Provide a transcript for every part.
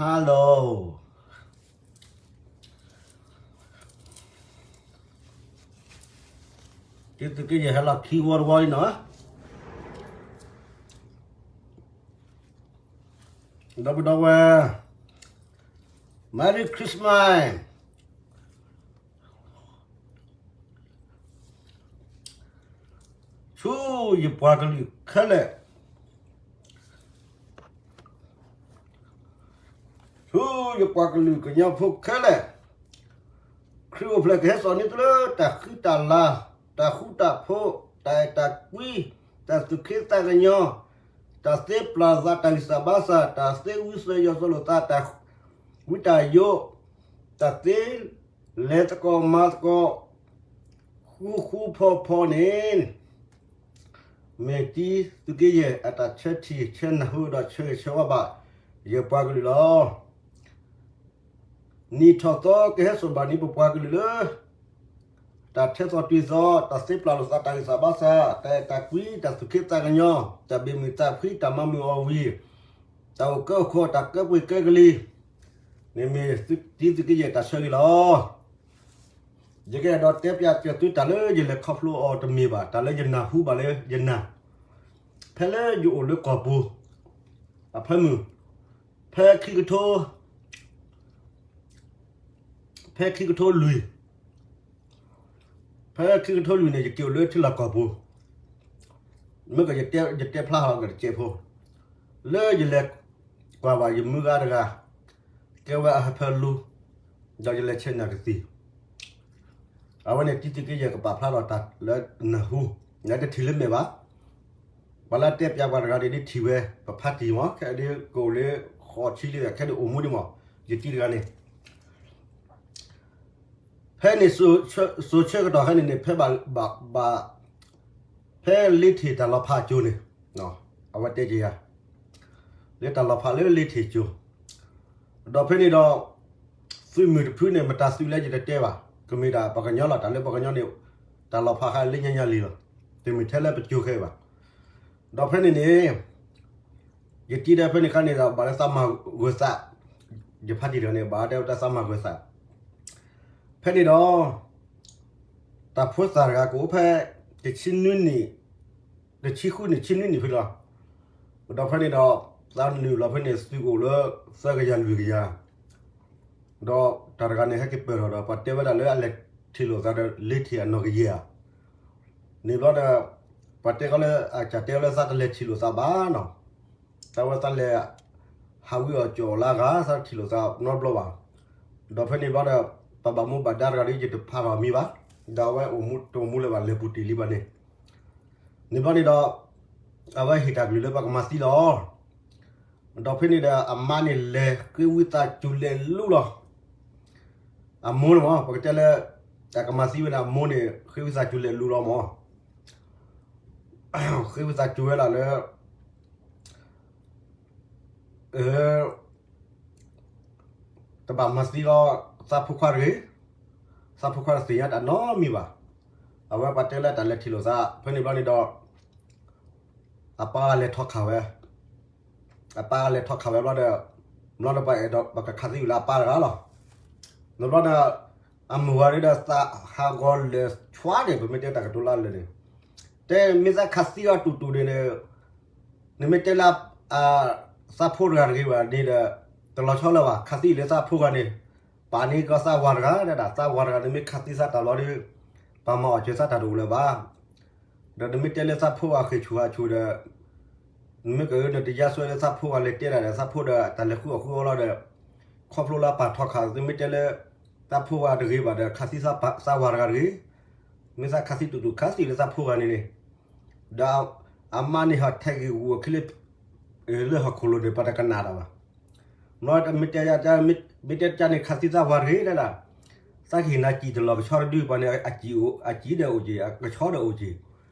Hello, တံၤသုးက့ယဲၢ်ဟဲလီၤခံဝီတဝီလံနီၤ, ဒီပုၢ်ဒီဝဲၢ်, Merry Christmas. ဆူယပှၤကလုာ်ခဲလၢာ်, ဆူယပှၤကလုာ်ကညီဖိခဲလၢာ်, ခရံာ်အိၣ်ဖျဲၣ်ကဟဲစိာ်န့ၢ်သုလၢတၢ်ဃံတၢ်လၤ, တၢ်ဃူတၢ်ဖိး, တၢ်အဲၣ်တၢ်ကွံ, တၢ်သူၣ်ခ့သးကညီၤ, တၢ်သ့ပျၢ်သးတၢ်ဂံၢ်စၢ်ဘါစၢ်, တၢ်သ့ဝံစၢၤယီၤစီၤလိာ်သး, တၢ်ဝံတၢ်ယိး, တၢ်သ့ လဲၤသကိးမၤသကိး ဃူဃူဖိးဖိးန့ၣ်, မ့ၢ်တံၤသုးက့ယဲၢ်အတၢ်ဆၢထံၣ်ဆၢနၢ်ဟူဒီးဆၢဂ့ၤဆၢဝါဘၣ် ယပှၤကလုာ်လီၤ. နံၣ်ထီၣ်သီကဟဲစိာ်ဘၣ်န့ၢ်ပပှၤကလုာ်လၢ တၢ်ထဲသိးတုၤသိး, တၢ်သ့ပျၢ်လိာ်သးတၢ်ဂံၢ်စၢ်ဘါစၢ်, တၢ်အဲၣ်တၢ်ကွံ, တၢ်သူၣ်ခ့သးကညီၤ, တၢ်ဘၣ်မုာ်သးဖှံ, တၢ်မၤမုာ်အီၣ်ဝံၤ, တၢ်အိၣ်ကၢအိၣ်ခိး, တၢ်ကဲပှ့ၤကဲကလံၤ, န့ၣ်မ့ၢ်တံၤသုးက့ယဲၢ်တၢ်ဆၢဂ့ၤလီၤ. ယကအဲၣ်ဒိးတဲပျးစၢၤသုတၢ်လၢယလဲၤခီဖျိအီၤတမ့ၢ်ဘၣ်, တၢ်လၢယနၢ်ဟူဘၣ်လၢယနၢ်, ဖဲလၢယအိၣ်လၢကီၢ်ပူၤ အဖၢမုၢ်, ဖဲခံကထိ ဖဲခံကထိလွံၢ်, ဖဲခံကထိလွံၢ်န့ၣ် ယက့ၤအိၣ်လၢထံလီၢ်ကီၢ်ပူၤ, မ့ၢ်ကယတဲဖျါဟီၣ်ကတစဲးဖိ, လၢယလဲၤကွၢ်ဘၣ်ယမုၢ်ဂၤတဂၤ, ကဲဝဲအဟၢဖၢလူ, ဒီးယလဲၤဆဲးနၢ်ကသံၣ်, အဝဲန့ၣ်တံၤသုးက့ယဲၢ်ကပာ်ဖျါထီၣ်တၢ်လၢနၢ်ဟူ, နတထံၣ်လၢမဲာ်ဘၣ်. ပှၤလၢတဲပျးပှၤတဂၤန့ၣ်ဒ်ထံၣ်ဝဲ, ပဖးတံၢ်မး, ခဲအံၤဒ်ကအိၣ်လၢ ဃိးဆံလံ, ခဲဒ်အိၣ်မူဒံးမး, ယတံၤတဂၤန့ၣ် ဖဲန့ၣ် စိၤဆၢကတီၢ်ခဲန့ၣ်န့ၣ် ဖဲဘၣ်, ဘၣ်, ဖဲလ့ထံၣ်တၢ်လီၤဖးအစိၤန့ၣ်, အဝဲတဲက့ၤယၤ, လၢတၢ်လီၤဖးလၢလ့ထံၣ်အစိၤ, ဒီးဖဲန့ၣ်ဒီး သုးမုၢ်တဖုန့ၣ် မတၤသုးလဲၣ်ယတတဲဘၣ်, ကမ့ၢ်ဒၣ်ပှၤကညီလီၤ, တၢ်လၢပှၤကညီန့ၣ် တၢ်လီၤဖးခါလၢညါညါလံလီၤ, တမ့ၢ်ထဲလၢပစိၤခဲအံၤဘၣ်. ဒီးဖဲန့ၣ်န့ၣ် ယတံၤဒီးဖဲန့ၣ်ခါန့ၣ်ဒီး ဘၣ်လၢသးမၤဂၢၤသး, ယဖးတံၢ်တဂၤန့ၣ် ဘၣ်တဲဝဲတၢ်သးမၤဂၢၤသး, ဖဲန့ၣ်ဒီး တၢ်ဖိသၣ်တဂၤကအိၣ်ဖဲ တဆံနွံနံၣ်, တဆံဃုနံၣ်, ဆံနွံနံၣ်ဖဲလီၤ. ဒီးဖဲန့ၣ်ဒီး သးနုာ်လီၤဖဲန့ၣ် သုးကအိၣ်လၢ သၢကယၤလွံၢ်ကယၤ, ဒီးတၢ်တဂၤန့ၣ် ဟဲက့ၤပၢၢ်ထီၣ်ဒီး ပှၤတဲဝဲဒၣ်လၢအလဲၤထံၣ်လိာ်သးဒီး လ့ထံၣ်အနီၢ်ကယဲၢ်ဧါ, န့ၣ်ဘျီဒီး ပှၤတဲကီးလၢ အကစၢ်တဲဝဲလၢသးတလဲၤထံၣ်လိာ်သးဘၣ်နီၤ, တၢ်ဝဲသးလဲၤ ဟးဝံအီၣ်ကၠီၣ်အီၣ်လၢအဂၤ သးထံၣ်လိာ်သးနီတဘျီဘၣ်. ဒီးဖဲန့ၣ်ဘျီဒီး ပှၤဘၣ်မူဘၣ်ဒါတဂၤဒီး ယတဖးထီၣ်မံၤဘၣ်, ဒီးအဝဲအိၣ်မူတအိၣ်မူလၢၤဘၣ် လဲၤပူၤတ့ၢ်လံဘၣ်န့ၣ်, န့ၣ်ဘျီန့ၣ်ဒီး အဝဲဟ့ၣ်တၢ်ကလုၢ်လၢပှၤကမၤသံလီၤ. ဒီးဖဲန့ၣ်ဒီး အမါန့ၣ်လဲၤဃ့ဝံသးစူၤလဲၤလူလီၤ. အမိၢ်န့ၣ်မး ပကတဲလၢ တၢ်ကမၤသံဝဲန့ၣ် အမိၢ်န့ၣ် ဃ့ဝံသးစူၤလဲၤလူလီၤမး, ဃ့ဝံသးစူၤဝဲဒၣ်လၢ တဘၣ်မၤသံလီၤ သးဖိခွါတဂ့ၤ, သးဖိခွါတသ့ၣ်ညါတၢ်နီတမံၤဘၣ်. အဝဲပှၤတဲလၢတၢ်လဲၤထံၣ်လိာ်သး ဖဲန့ၣ်ဘျီန့ၣ်ဒီး အပၢ်လဲၤထီၣ်ခးဝဲ, အပၢ်လဲၤထီၣ်ခးဝဲဘျီဒီး ဘျီဒီးပှၤအဲၣ်ဒိးပှၤကခးသံဝံၤလၢအပၢ်တဂၤလီၤ. န့ၣ်ဘျီဒီး အမုၢ်ဝၤဒ်ဒီးသးဟးဂီၤလၢာ်ဆွါန့ၣ် ပမ့ၢ်တဲတၢ်ကတိၤလၢလၢာ်န့ၣ်, တဲမ့ၢ်သးခးသံအီၤတူၢ်တူၢ်န့ၣ်ဒီး နမ့ၢ်တဲလၢ သးဖိတဂၤတဂ့ၤဘၣ်န့ၣ်ဒီး တလီၤဆီလၢၤဘၣ်. ခးသံလၢသးဖိဂၤန့ၣ် ပာ်န့ၢ်ကီးသးဝၤတဂၤဒၣ်, သးဝၤတဂၤ နမ့ၢ်ခးသံသးတၢ်ဘျီဒီး ပှၤမၤအီၣ်စၢၤသးတၢ်တအိၣ်လၢၤဘၣ်. ဒီးနမ့ၢ်တဲလၢသးဖိဂၤဃ့ၢ်ဆူၣ်ဟးဆူၣ်ဒီး နမ့ၢ်ကနတယါစွဲလၢသးဖိဂၤလဲၤတဲဒၣ်ဒီး သးဖိဒီးတၢ်လဲၤဃုအီၣ်ဃုအီလီၤဒီး ခီဖျိလၢအပၢ်ထီၣ်ခး နမ့ၢ်တဲလၢ သးဖိဂၤတဂ့ၤဘၣ်ဒီး ခးသံသးဝၤတဂၤတဂ့ၤ. မ့ၢ်သးခးသံတူၢ်တူၢ် ခးသံလၢသးဖိဂၤန့ၣ်န့ၣ်, ဒီးအမါန့ၣ်ဟးထဲးဂ့ၢ်ဂူာ်အခံလၢ လၢဟီၣ်ခိၣ်လိၤန့ၣ် ပှၤတကနၣ်တၢ်ဘၣ်. မ့ၢ်တဲ မ့ၢ်တဲတၢ်န့ၣ် ခးသံသးဝၤတဂ့ၤဒၣ်, သးကဟ့ၣ်နၤစံၣ်တလီၢ်ကဆီတဒု ပှၤန့ၣ် အစံၣ်အိၣ် အစံၣ်ဒီးအိၣ်က့ၤ အကဆီဒီးအိၣ်က့ၤ, သးကဟ့ၣ်နၤ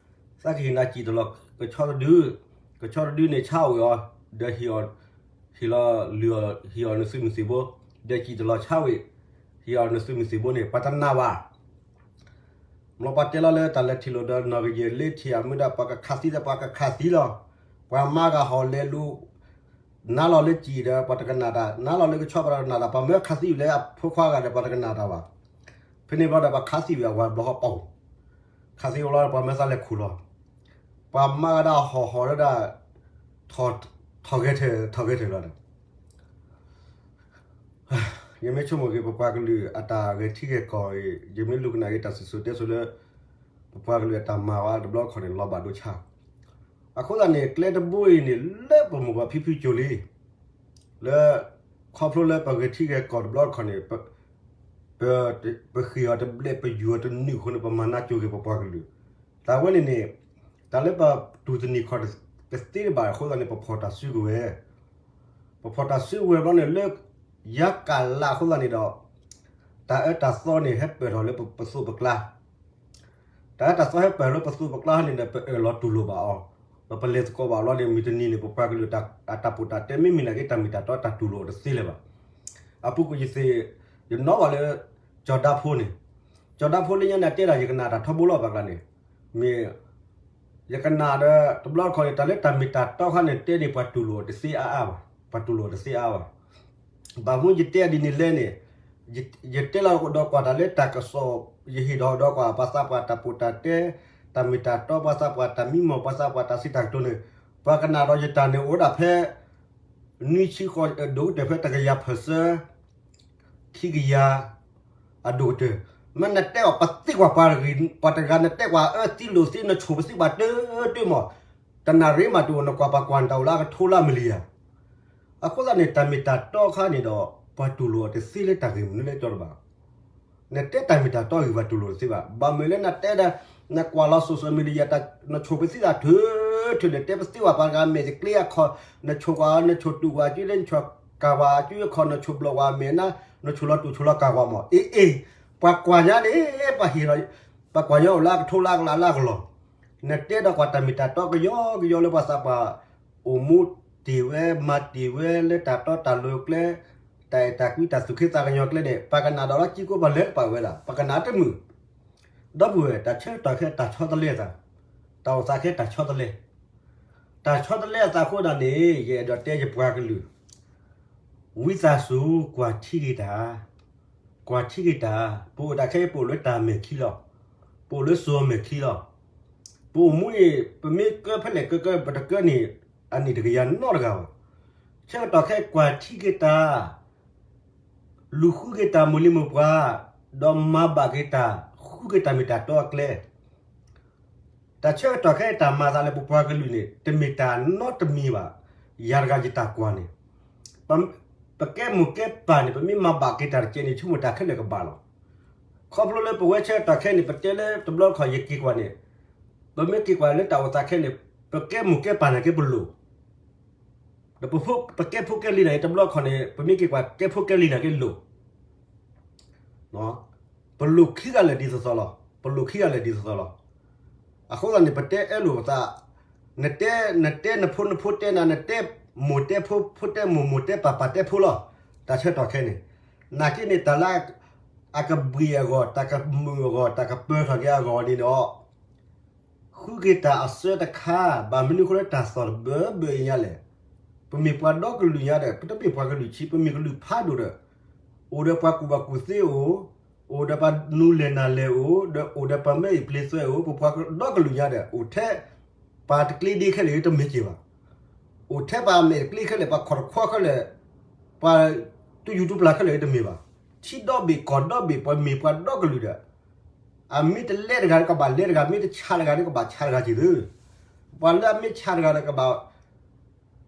စံၣ်တလီၢ်ကဆီတဒု, ကဆီတဒုန့ၣ် ဆါဝံၤအီၤ ဒီးဟ့ၣ်အီၤ ဟ့ၣ်လီၤလုၢ်အီၤ ဟ့ၣ်အီၤနသုးမုၢ်သံၣ်ဘိ, ဒီးစံၣ်တလီၢ်ဆါဝံၤ ဟ့ၣ်အီၤနသုးမုၢ်သံၣ်ဘိန့ၣ် ပှၤတနာ်ဘၣ်. ဘျီပှၤတဲလီၤလၢတၢ်လဲၤထံၣ်လိာ်ဒီးနီၢ်ကယဲၢ်လ့ထံၣ်အမုၢ်ဒီး ပှၤကခးသံဒီးပှၤကခးသံလီၤ. ပှၤမါဂၤဟီၣ်လဲၤလူၤ နါလီၤလၢစံာ်ဒီးပှၤတကနၣ်တၢ်, နါလီၤလၢကဆီပှၤတကနၣ်တၢ်, ပှၤမၢခးသံဝံၤလၢအဖိခွါဂၤဒီးပှၤတကနၣ်တၢ်ဘၣ်. ဖဲန့ၣ်ဘျီဒီးပှၤခးသံဝံၤအဝၤဘျီဟီၣ်ပီၣ်, ခးသံဝံၤဘျီပှၤမၢသးလဲၤခူၣ်လီၤ, ပှၤမါဂၤဒၣ်ဟီၣ်ဟီၣ်ဒၣ် ထီၣ်ဂဲၤထၢၣ် ထီၣ်ဂဲၤထၢၣ်လီၤဒီး ယမ့ၢ်ဆိကမိၣ်က့ၤပပှၤကလုာ်အတၢ်ဂဲၤထံဂဲၤကီၢ်အံၤ, ယမ့ၢ်လူၤကနၣ်က့ၤတၢ်စံၣ်စိၤတဲစိၤလၢ ပပှၤကလုာ်အတၢ်မၤဝဲတဘျီတခီၣ်န့ၣ် လီၤဘၣ်ဒိဆါ. အဃိသတးန့ၣ် ကျဲတဘိအံၤန့ၣ် လၢပမိၢ်ပၢ်ဖံဖုကၠိလံ, လၢ ခီဖျိလၢပဂဲၤထံဂဲၤကီၢ်တဘျီတခီၣ်န့ၣ် ပ ပဃ့ၢ်အီၤတဘျဲၣ် ပယူၤအီၤတနုာ်အဃိန့ၣ် ပမၤနၢ်ကၠိက့ၤပပှၤကလုာ်, တၢ်ဝဲန့ၣ်န့ၣ် တၢ်လၢပတူၢ်တနံၤခီၣ်တသ့ဘၣ်အဃိသတးန့ၣ် ပဖီၣ်တၢ်စုကဝဲၤ ပဖီၣ်တၢ်စုကဝဲၤဘျီန့ၣ်လၢ ယါကလးအဃိသတးန့ၣ်ဒီး တၢ်အၢတၢ်သီန့ၣ် ဟဲပၢၢ်ထီၣ်လၢပသိးပကျါ, တၢ်အၢတၢ်သီဟဲပၢၢ်လၢပသိးပကျါန့ၣ်ဒီး ပအၢၣ်လီၤတူၢ်လိာ်ဘၣ်အီၤ, ဒီးပလဲၤသကိးဘၣ်ဘျီန့ၣ် မုၢ်တနံၤန့ၣ် ပပှၤကလုာ်အတၢ်ပီးတၢ်တဲမ့ၢ်မ့ၢ်နာ်က့ တၢ်မ့ၢ်တၢ်တီတၢ်တူၢ်လိာ်တသ့လၢၤဘၣ်. အပူၤကွံာ်ယသ့ၣ် ယနီၣ်ဘၣ်လၢ ကၠီၤဒါဖိန့ၣ်, ကၠီၤဒါဖိလၢညါန့ၣ် အတဲဒၣ်ယကနၣ်တၢ်ထီဘိလီၤပှၤကျါန့ၣ်, မ့ၢ် ယကနၣ်ဒီးတဘျီတခီၣ်န့ၣ် တၢ်လၢတၢ်မ့ၢ်တၢ်တီခါန့ၣ် တဲန့ၣ် ပှၤတူၢ်လိာ်တသ့အါအါဘၣ်, ပှၤတူၢ်လိာ်တသ့အါဘၣ်. ဘၣ်မနုၤယတဲဒ်န့ၣ်လဲၣ်န့ၣ်, ယတဲလီၤဒီးကွၢ်တၢ်လၢတၢ်ကစီၣ်, ယဟ့ၣ်ဒီးဒီးကွၢ် ပှၤသးပှၢ်တၢ်ပီးတၢ်တဲ, တၢ်မ့ၢ်တၢ်တီ ပှၤသးပှၢ်တၢ်မံမီၢ် ပှၤသးပှၢ်တၢ်စံးတၢ်ကတိၤန့ၣ်, ပှၤကနၣ်ဒီးယတၢ်န့ၣ်အိၣ်ဒၣ်ဖဲ နွံဆံဃီ ဒိၣ်ကတၢၢ်ဖဲတကယၤ percent ခံကယၤ အဒိၣ်ကတၢၢ်, မ့ၢ်နတဲအီၤ ပသံကွၢ်ပှၤတဂၤ နတဲကွၢ် အၢသံလိာ်သံ နဆိၣ်ပသံပှၤတၢတၢမီၢ်, တနၣ်ရံၣ်မးတအိၣ် နကွၢ်ပှၤကွၢ်နတၢ်အိၣ်လၢအကထိလၢအမလံၤယၤ. အဃိသတးန့ၣ် တၢ်မ့ၢ်တၢ်တီအခါန့ၣ်ဒီး ပှၤတူၢ်လိာ်အီၤတသ့လၢတၢ်ဂ့ၢ်မနုၤလဲၣ်ကၠီတဘၣ် နတဲတၢ်မ့ၢ်တၢ်တီဂ့ၢ် ပှၤတူၢ်လိာ်တသ့ဘၣ်. ဘၣ်မနုၤလၢနတဲဒီး နကွၢ်လီၤ social media တၢ် နဆိၣ်ပသံသးထုးထုးန့ၣ် တဲပသံဝဲပှၤတဂၤမဲာ်တကျ့အခီၣ် နဆိၣ်ကွၢ် နဆိၣ်တူၢ်ကွၢ်အစုလၢ နဆိၣ်ကၢ်ကွၢ်အစုအခီၣ် နဆိၣ်ဘျီၣ်ကွၢ်အမဲာ်နါ နဆိၣ်လီၤတူၢ်ဆိၣ်လီၤကၢ်ကွၢ်မီၢ် အ့အ့ ပှၤကွၢ်ညါန့ၣ် ပှၤဟ့ၣ်လီၤ ပှၤကွၢ်ညါအိၣ်လၢအကထိလၢအကလးလၢအကလီၢ် နတဲဒီးကွၢ်တၢ်မ့ၢ်တၢ်တီကယီကယီလၢပှၤသးပှၢ် အိၣ်မူတ့ၢ်ဝဲ မၤတ့ၢ်ဝဲလၢတၢ်တီတၢ်လိၤကျဲ တၢ်အဲၣ်တၢ်ကွံတၢ်သူၣ်က့သးကညီၤကျဲန့ၣ် ပှၤကနၣ်ဒီးလၢကံကိးပှၤလဲၤကပာ်ဝဲဒၣ် ပှၤကနၣ်တမုာ် ဒီပုၢ်ဝဲၢ် တၢ်ဆၢကတီၢ်ခဲ တၢ်ဆီတလဲအသး, တၢ်အိၣ်သးခဲ တၢ်ဆီတလဲ, တၢ်ဆီတလဲအသးအဃိဒၣ်န့ၣ် ယအဲၣ်ဒိးတဲယပှၤကလုာ် ဝံသးစူၤ ကွၢ်ထံက့ၤတၢ်, ကွၢ်ထံက့ၤတၢ်, ပအိၣ်တၢ်ခဲအံၤ ပအိၣ်လၢတၢ်မဲာ်ခံလီၤ, ပအိၣ်လၢစိၤမဲာ်ခံလီၤ, ပအိၣ်မူန့ၣ် ပမ့ၢ်ကၢဖဲလဲၣ်ကၢကၢ ပတကၢန့ၣ် အနံၣ်တကယၤနီတဂၤဘၣ်. ဆၢကတီၢ်ခဲ ကွၢ်ထံက့ၤတၢ် လူၤဃုက့ၤတၢ်မိၢ်လံၤမိၢ်ပှၢ်, ဒီးမၤဘၣ်က့ၤတၢ် ဃုက့ၤတၢ်မ့ၢ်တၢ်တီအကျဲ, တၢ်ဆၢကတီၢ်ခဲအံၤ တၢ်မၤသးလၢပပှၤကလုာ်န့ၣ် တမ့ၢ်တၢ်နီတမံၤဘၣ်. ယၤတဂၤယတၢ်ကွၢ်န့ၣ် ပကဲမိၢ်ကဲပၢ်န့ၣ် ပမ့ၢ်မၤဘၣ်က့ၤတၢ်တကဲန့ၣ် ဆိကမိၣ်တၢ်ခဲလၢာ်ကဘၣ်လီၤ. ခီဖျိလၢပဝဲဆၢကတီၢ်ခဲအံၤန့ၣ် ပတဲလၢတဘျီတခီၣ်ယက့ၤကွၢ်န့ၣ် ပမ့ၢ်က့ၤကွၢ်လၢတၢ်အိၣ်သးခဲအံၤန့ၣ် ပကဲမိၢ်ကဲပၢ်န့ၣ်က့ ပလိၣ် ဒီးပကဲဖိကဲလံၤန့ၣ် တဘျီတခီၣ်န့ၣ် ပမ့ၢ်က့ၤကွၢ်ကဲဖိကဲလံၤန့ၣ်က့လိၣ် ပလိၣ်ခံဂၤလၢာ်ဒ်သိးသိးလီၤ. ပလိၣ်ခံဂၤလၢာ်ဒ်သိးသိးလီၤ. အဃိသတးန့ၣ် ပတဲအၢလိာ်ပသး, နတဲ နတဲနဖိ နဖိတဲနၤ, နတဲမိၢ်တဲဖိ ဖိတဲမိၢ် မိၢ်တဲပၢ် ပၢ်တဲဖိလီၤ. တၢ်ဆၢကတီၢ်ခဲအံၤန့ၣ် နာ်က့န့ၣ် တၢ်လၢအကဘှံးအဂီၢ် တၢ်ကမုာ်အဂီၢ် တၢ်ကပၢၤထီၣ်က့ၤအဂီၢ်န့ၣ်ဒီး ဃုက့ၤတၢ်အစၢတခါ, ဘၣ်မနုၤအဃိလၢတၢ်သီၣ်တဘၢဘၢအံၤညါလဲၣ်. ပမ့ၢ်ပှၤဒီကလုာ်ညါဒီး ပတမ့ၢ်ပှၤကလုာ်ဆံး, ပမ့ၢ်ကလုာ်ဖးဒိၣ်ဒီး အိၣ်ဒီးပှၤကူၣ်ဘၣ်ကူၣ်သ့အိၣ်, အိၣ်ဒီးပှၤနူၤလဲၢ်နၤလဲၢ်အိၣ်, ဒီးအိၣ်ဒီးပှၤမဲအံၤပျ့သွဲအိၣ်, ပပှၤဒီကလုာ်ညါဒီး အိၣ်ထဲပှၤတကျ့ဒ့ခဲလၢာ်တမ့ၢ်က့ၤဘၣ်. အိၣ်ထဲပှၤမဲာ်တကျ့ခဲလၢာ်, ပှၤခီၣ်တခွီခဲလၢာ်, ပှၤတူၢ်ယူၢ်တူၢ်ပျၢ်ခဲလၢာ်တမ့ၢ်ဘၣ်. ထံဒီဘ့ၣ်ကီၢ်ဒီဘ့ၣ် ပှၤမ့ၢ်ပှၤဒီကလုာ်ဒီး အမ့ၢ်တလဲတဂၤကဘၣ်လဲတဂၤ, မ့ၢ်တဆးတဂၤဒီးကဘၣ်ဆးတဂၤက့ၤသု. ပှၤလၢအမ့ၢ်ဆးတဂၤဒီးကဘၣ်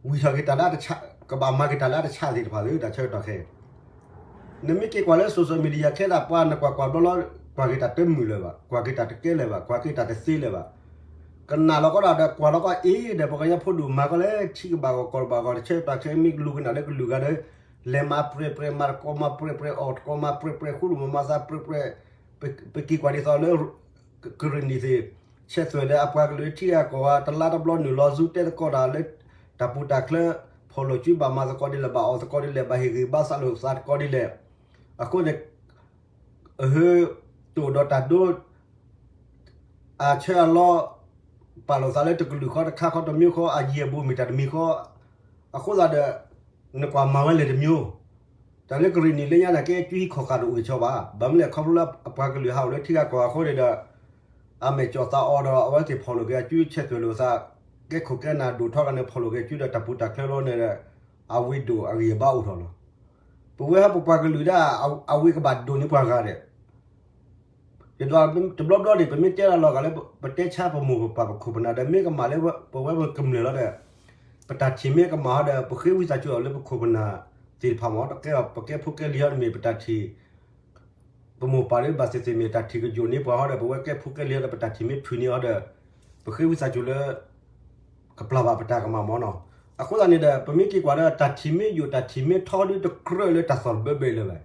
ဝံၤထီၣ်က့ၤတၢ်လၢအတဆး, ကဘၣ်မၤက့ၤတၢ်လၢအတဆးသ့ၣ်တဖၣ်သု, တၢ်ဆၢကတီၢ်ခဲအံၤ နမ့ၢ်က့ၤကွၢ်လၢ social media ခဲဒၣ် ပှၤနကွၢ်ကွၢ်ဘျီလီၤ, ကွၢ်က့ၤတၢ်တမုာ်လၢၤဘၣ်, ကွၢ်က့ၤတၢ်တကဲလၢၤဘၣ်, ကွၢ်က့ၤတၢ်တသ့လၢၤဘၣ်. ကနၣ်လီၤကီးဒၣ်ဒီး ကွၢ်လီၤကီးအ့ၣ်ဒီး ပှၤကညီဖိဒိၣ်မၤကီးလၢ ထံကဘၣ်ဂီၢ်ကီၢ်ဘၣ်ဂီၢ် တၢ်ဆၢကတီၢ်ခဲအံၤ မ့ၢ်လူၤကနၣ်လၢကလုာ်ဂၤဒီး လဲၤမၤပြဲၢ်ပြဲၢ် မၤတကိးမၤပြဲၢ်ပြဲၢ် အီၣ်တကိးမၤပြဲၢ်ပြဲၢ် ဃူလိာ်မၤမၤသးပြဲၢ်ပြဲၢ် ပက့ၤကွၢ်ဒ်သိးလၢ ကရ့ၣ်နံၣ်သ့ၣ် ဆဲးသွဲၣ်ဒီးအပှၤကလုာ်ထံဂၤကီၢ်ဂၤ တလါတဘျီနုာ်လီၤ Zoom တဲသကိးတၢ်လၢ တၢ်ပူၤတၢ်ချၢ ဖီၣ်လိာ်စုဘၣ်မၤသကိးဒ်လဲၣ် ဘၣ်အီၣ်သကိးဒ်လဲၣ် ဘၣ်ဟ့ၣ်ဂံၢ်ဘါစးလိာ်သးသကိးဒ်လဲၣ်. အဃိန့ၣ် အဟၢ တအိၣ်ဒီးတၢ်ဒိ အဆၢအလီၤ ပာ်လိာ်သးလၢတကလုာ်ဃီ တခါဃီ တမံၤဃီ အယံၤအဘူးမ့ၢ်တၢ်တမံၤဃီ အဃိသတးဒီး နကွၢ်မၤဝဲလဲၣ်တမံၤ, တၢ်လၢကရ့ၣ်နံၣ်လၢညါန့ၣ် ကဲကုဟံးခီၣ်ဃာ်တအိၣ်ကဆီဘၣ်. ဘၣ်မနုၤလဲၣ် ခီဖျိလၢအပှၤကလုာ်ဟးအိၣ်လၢထံဂၤကီၢ်ဂၤအဃိန့ၣ်ဒီး အမဲာ်ကၠီၣ်သးအီၤဒီး အဝဲသ့ၣ်ဖီၣ်လိာ်က့ၤအစု ဆဲးသွဲၣ်လိာ်သး ကဲခိၣ်ကဲနၢ်ဒိၣ်ထီၣ်ကန့ၣ် ဖီၣ်လိာ်က့ၤအစုဒီး တၢ်ပူၤတၢ်ချၢလီၤန့ၣ်ဒီး အဝ့ၢ်ဒိၣ်အဂံၢ်အဘါအိၣ်ထီၣ်လီၤ. ပဝဲဟဲပပှၤကလုာ်ဒၣ် အဝ့ၢ်ကဘၣ်ဒိၣ်န့ၢ်ပှၤဂၤဒီး ယဒွးတဘျီဘျီန့ၣ် ပမ့ၢ်တဲလီၤလီၤဂာ်လၢ ပတဲဆါပမိၢ်ပပၢ်ပခိၣ်ပနၢ်ဒီး မ့ၢ်ကမၣ်လၢပဝဲပကမျၢၢ်လီၤဒီး ပတၢ်ထံၣ်မ့ၢ်ကမၣ်ဟီဒီး ပဃ့ဝံသးစူၤအီၤလၢပခိၣ်ပနၢ်သ့ၣ်တဖၣ်မ့ၢ် တကဲအီၤ ပကဲဖိကဲလံၤဟီဒီးမ့ၢ်ပတၢ်ထံၣ် ပမိၢ်ပၢ်လၢဘၣ်သ့ၣ်သ့ၣ်မ့ၢ်တၢ်ထံၣ်ကယိာ်န့ၢ်ပှၤဟီဒီး ပဝဲကဲဖိကဲလံၤဟီဒီး ပတၢ်ထံၣ်မ့ၢ်ဖုၣ်န့ၢ်ဟီဒီး ပဃ့ဝံသးစူၤလၢ ကပျၢ်ဘၣ်ပတၢ်ကမၣ်မ့ၢ်နီၤ. အဃိသတးန့ၣ်ဒီး ပမ့ၢ်က့ၤကွၢ်ဒီး တၢ်ထံၣ်မ့ၢ်ယိာ် တၢ်ထံၣ်မ့ၢ်ထီဒုး တကြၢးလၢတၢ်သီၣ်တဘၢဘၢအံၤလၢၤဘၣ်.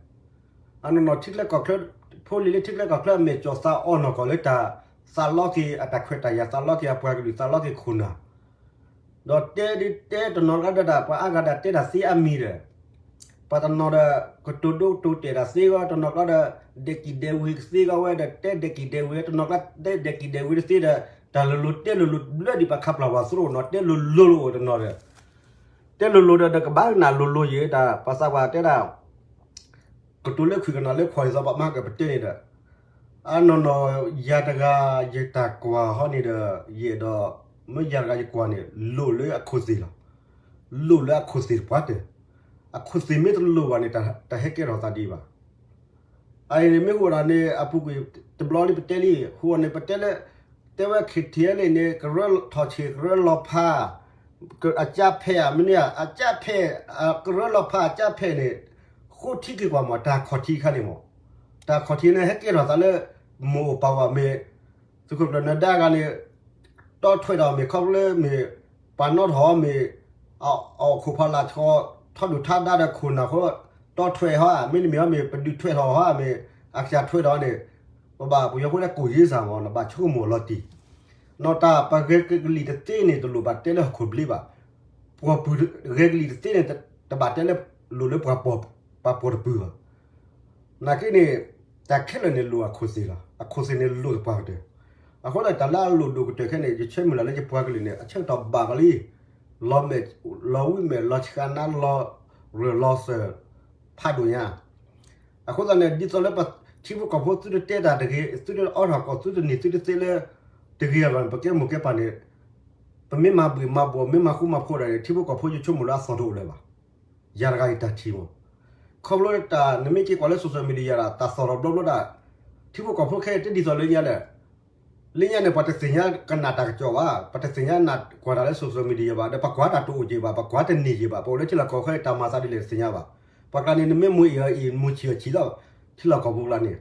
အနီၢ်နီၢ်ထံချၢကီၢ်ချၢ ဖိလံၤလၢထံချၢကီၢ်ချၢ အမဲာ်ကၠီၣ်သးအီၤနီၢ်ကီၢ်လၢတၢ်သးလီက့ၤအတၢ်ခွဲးတၢ်ယာ် သးလီက့ၤအပှၤကလုာ် သးလီက့ၤခိၣ်နၢ် ဒီးတဲဒုးတဲတနီၤကျါဒီး ပှၤအါဂၤဒၣ်တဲတၢ်သ့အါမံၤဒီး ပှၤတနီၤဒီး ကတိၤဒိကတိၤတဲာ်တၢ်သ့ဂီၢ် တနီၤကျါဒီး ဒဲးကံၣ်ဒဲးဝ့ၤကသ့ဂီၢ်ဝဲဒီး တဲဒဲးကံၣ်ဒဲးဝ့ၤ တနီၤကျါ တဲဒဲးကံၣ်ဒဲးဝ့ၤတသ့ဒီး တၢ်လိၤလိၤတဲလိၤလိၤဘျၢဒံး ပှၤခးပျၢ်ပှၤသရိာ်နီၤ တဲလိၤလိၤလီၤအိၣ်တနီၤဒီး တဲလိၤလိၤဒီး ကဘၣ်ကနၣ်လိၤလိၤယံၤ တၢ်ပှၤသးပှၢ်တဲဒၣ် ကတိၤလၢခုၣ်ကနၣ်လၢခွီၣ်အံၤသီ ပမၤကပတဲန့ၣ်ဒီး အနီၢ်နီၢ်ယၤတဂၤ ယတၢ်ကွၢ်ဟီန့ၣ်ဒီး ယအဲၣ်ဒိး မ့ၢ်ယၤတဂၤယကွၢ်န့ၣ် လိၣ်လၢအခိၣ်သ့ၣ်လီၤ. လိၣ်လၢအခိၣ်သ့ၣ်တပှၢ်တၢၢ်, အခိၣ်သ့ၣ်မ့ၢ်တလိၣ်ဘၣ်န့ၣ် တၢ်ဟဲကဲထီၣ်သးဒ်အံၤဘၣ်. အအံၤန့ၣ်မ့ၢ်ဟူဝဲဒၣ်န့ၣ် အပူၤကွံာ်တဘျီလံ ပတဲလံ ဟူဝဲန့ၣ် ပတဲလၢ တဲဝဲ ခ့ထံလံန့ၣ် ကရၢထီၣ်ဆံး ကရၢလီၤဖး အကၢ်ဖဲး မ့ၢ်န့ၣ် အကၢ်ဖဲး ကရၢလီၤဖးအကၢ်ဖဲးန့ၣ် ဃိထံက့ၤကွၢ်မး တၢ်ခီၣ်ထံးခါန့ၣ်မး, တၢ်ခီၣ်ထံးန့ၣ် ဟဲကဲထီၣ်သးလၢ မိၢ်အိၣ်ပၢ်ဝၤမ့ၢ် သုးခိၣ်ကျၢၢ်နၢၤဒါဂၤန့ၣ် တီထွဲးဒီးမ့ၢ်ခီဖျိလၢမ့ၢ် ပာ်နီၣ်ထီၣ်မ့ၢ် အီၣ်ခိၣ်ဖီလာ်ဆီ ထီဒုၣ်ထါဒါဒီးခိၣ်နၢ်ဃိ တီထွဲးဟီ မ့တမ့ၢ်ဟီမ့ၢ် ပဒုးထွဲးထီၣ်ဟီမ့ၢ် အကစၢ်ထွဲးထီၣ်န့ၣ် ပဘၣ်ပယီၤဖိလၢကိၣ်ယ့စၢ်မး နဘၣ်ဆိကမိၣ်လီၤတံၢ် နီၢ်တၢ်ပဂဲၤကလံၤတသ့န့ၣ် တလိၣ်ဘၣ်တဲလၢဟီၣ်ခိၣ်ဘျ့ဘၣ်. ပှၤပူၤဂဲၤကလံၤတသ့န့ၣ် တဘၣ်တဲလၢလိၣ်လၢပှၤပှီၢ်တပူၤဘၣ်. နာ်က့န့ၣ် တၢ်ခဲလၢာ်န့ၣ်လိၣ်အခိၣ်သ့ၣ်လီၤ. အခိၣ်သ့ၣ်န့ၣ်လိၣ်သပှၢ်ကတၢၢ်. အဃိသတး တၢ်လၢအလိၣ်ဒိၣ်ကတၢၢ်ခဲန့ၣ် ယဆၢမုၢ်လၢ်လၢယပှၤကလုာ်န့ၣ် အဆၢကတီၢ်ဘၣ်ကလံ လီၤမဲာ် လီၤဝံၤမဲာ် လီၤဆှးနါ လီၤရၢၢ်လီၤစၢၤ ဖးဒိၣ်ညါ အဃိသတးန့ၣ် ဒ်သိးလၢပထံဖိကီၢ်ဖိသုတတဲတၢ်တဂ့ၤ သုတအိးထီၣ်ကီၢ် သုတန့ၢ်သုတသ့လၢ တဂ့ၤအဂီၢ်န့ၣ် ပကဲမိၢ်ကဲပၢ်န့ၣ် ပမ့ၢ်မၤဘှံးမၤဘှီး မ့ၢ်မၤဃူမၤဖိးဒၣ်န့ၣ် ထံဖိကီၢ်ဖိယဆိကမိၣ်လၢအသီၣ်တအိၣ်လၢၤဘၣ်. ယၤတဂၤအံၤတၢ်ထံၣ်မး ခီဖျိတၢ် နမ့ၢ်က့ၤကွၢ်လၢ social media ဒၣ် တၢ်သီၣ်ထီၣ်ဘျီဘျီဒၣ် ထံဖိကီၢ်ဖိခဲအံၤတဒ်သိးလၢညါလဲၣ် လၢညါန့ၣ် ပှၤတသ့ၣ်ညါကနၣ်တၢ်ကစီၣ်ဘၣ်, ပှၤတသ့ၣ်ညါနၢ်ကွၢ်တၢ်လၢ social media ဘၣ်, ဒီးပှၤကွၢ်တၢ်တအိၣ်က့ၤဘၣ်, ပှၤကွၢ်တန့ၢ်က့ၤဘၣ်, ပအိၣ်လၢထံလီၢ်ကီၢ်ခဲအံၤ တၢ်မၤသးဒ်လဲၣ်တသ့ၣ်ညါဘၣ်. ပှၤကျါန့ၣ် နမ့ၢ်မူအံၤအံၤ မူဆံးအီၤဆံးလီၤ, ထံလီၢ်ကီၢ်ပူၤကျါန့ၣ်,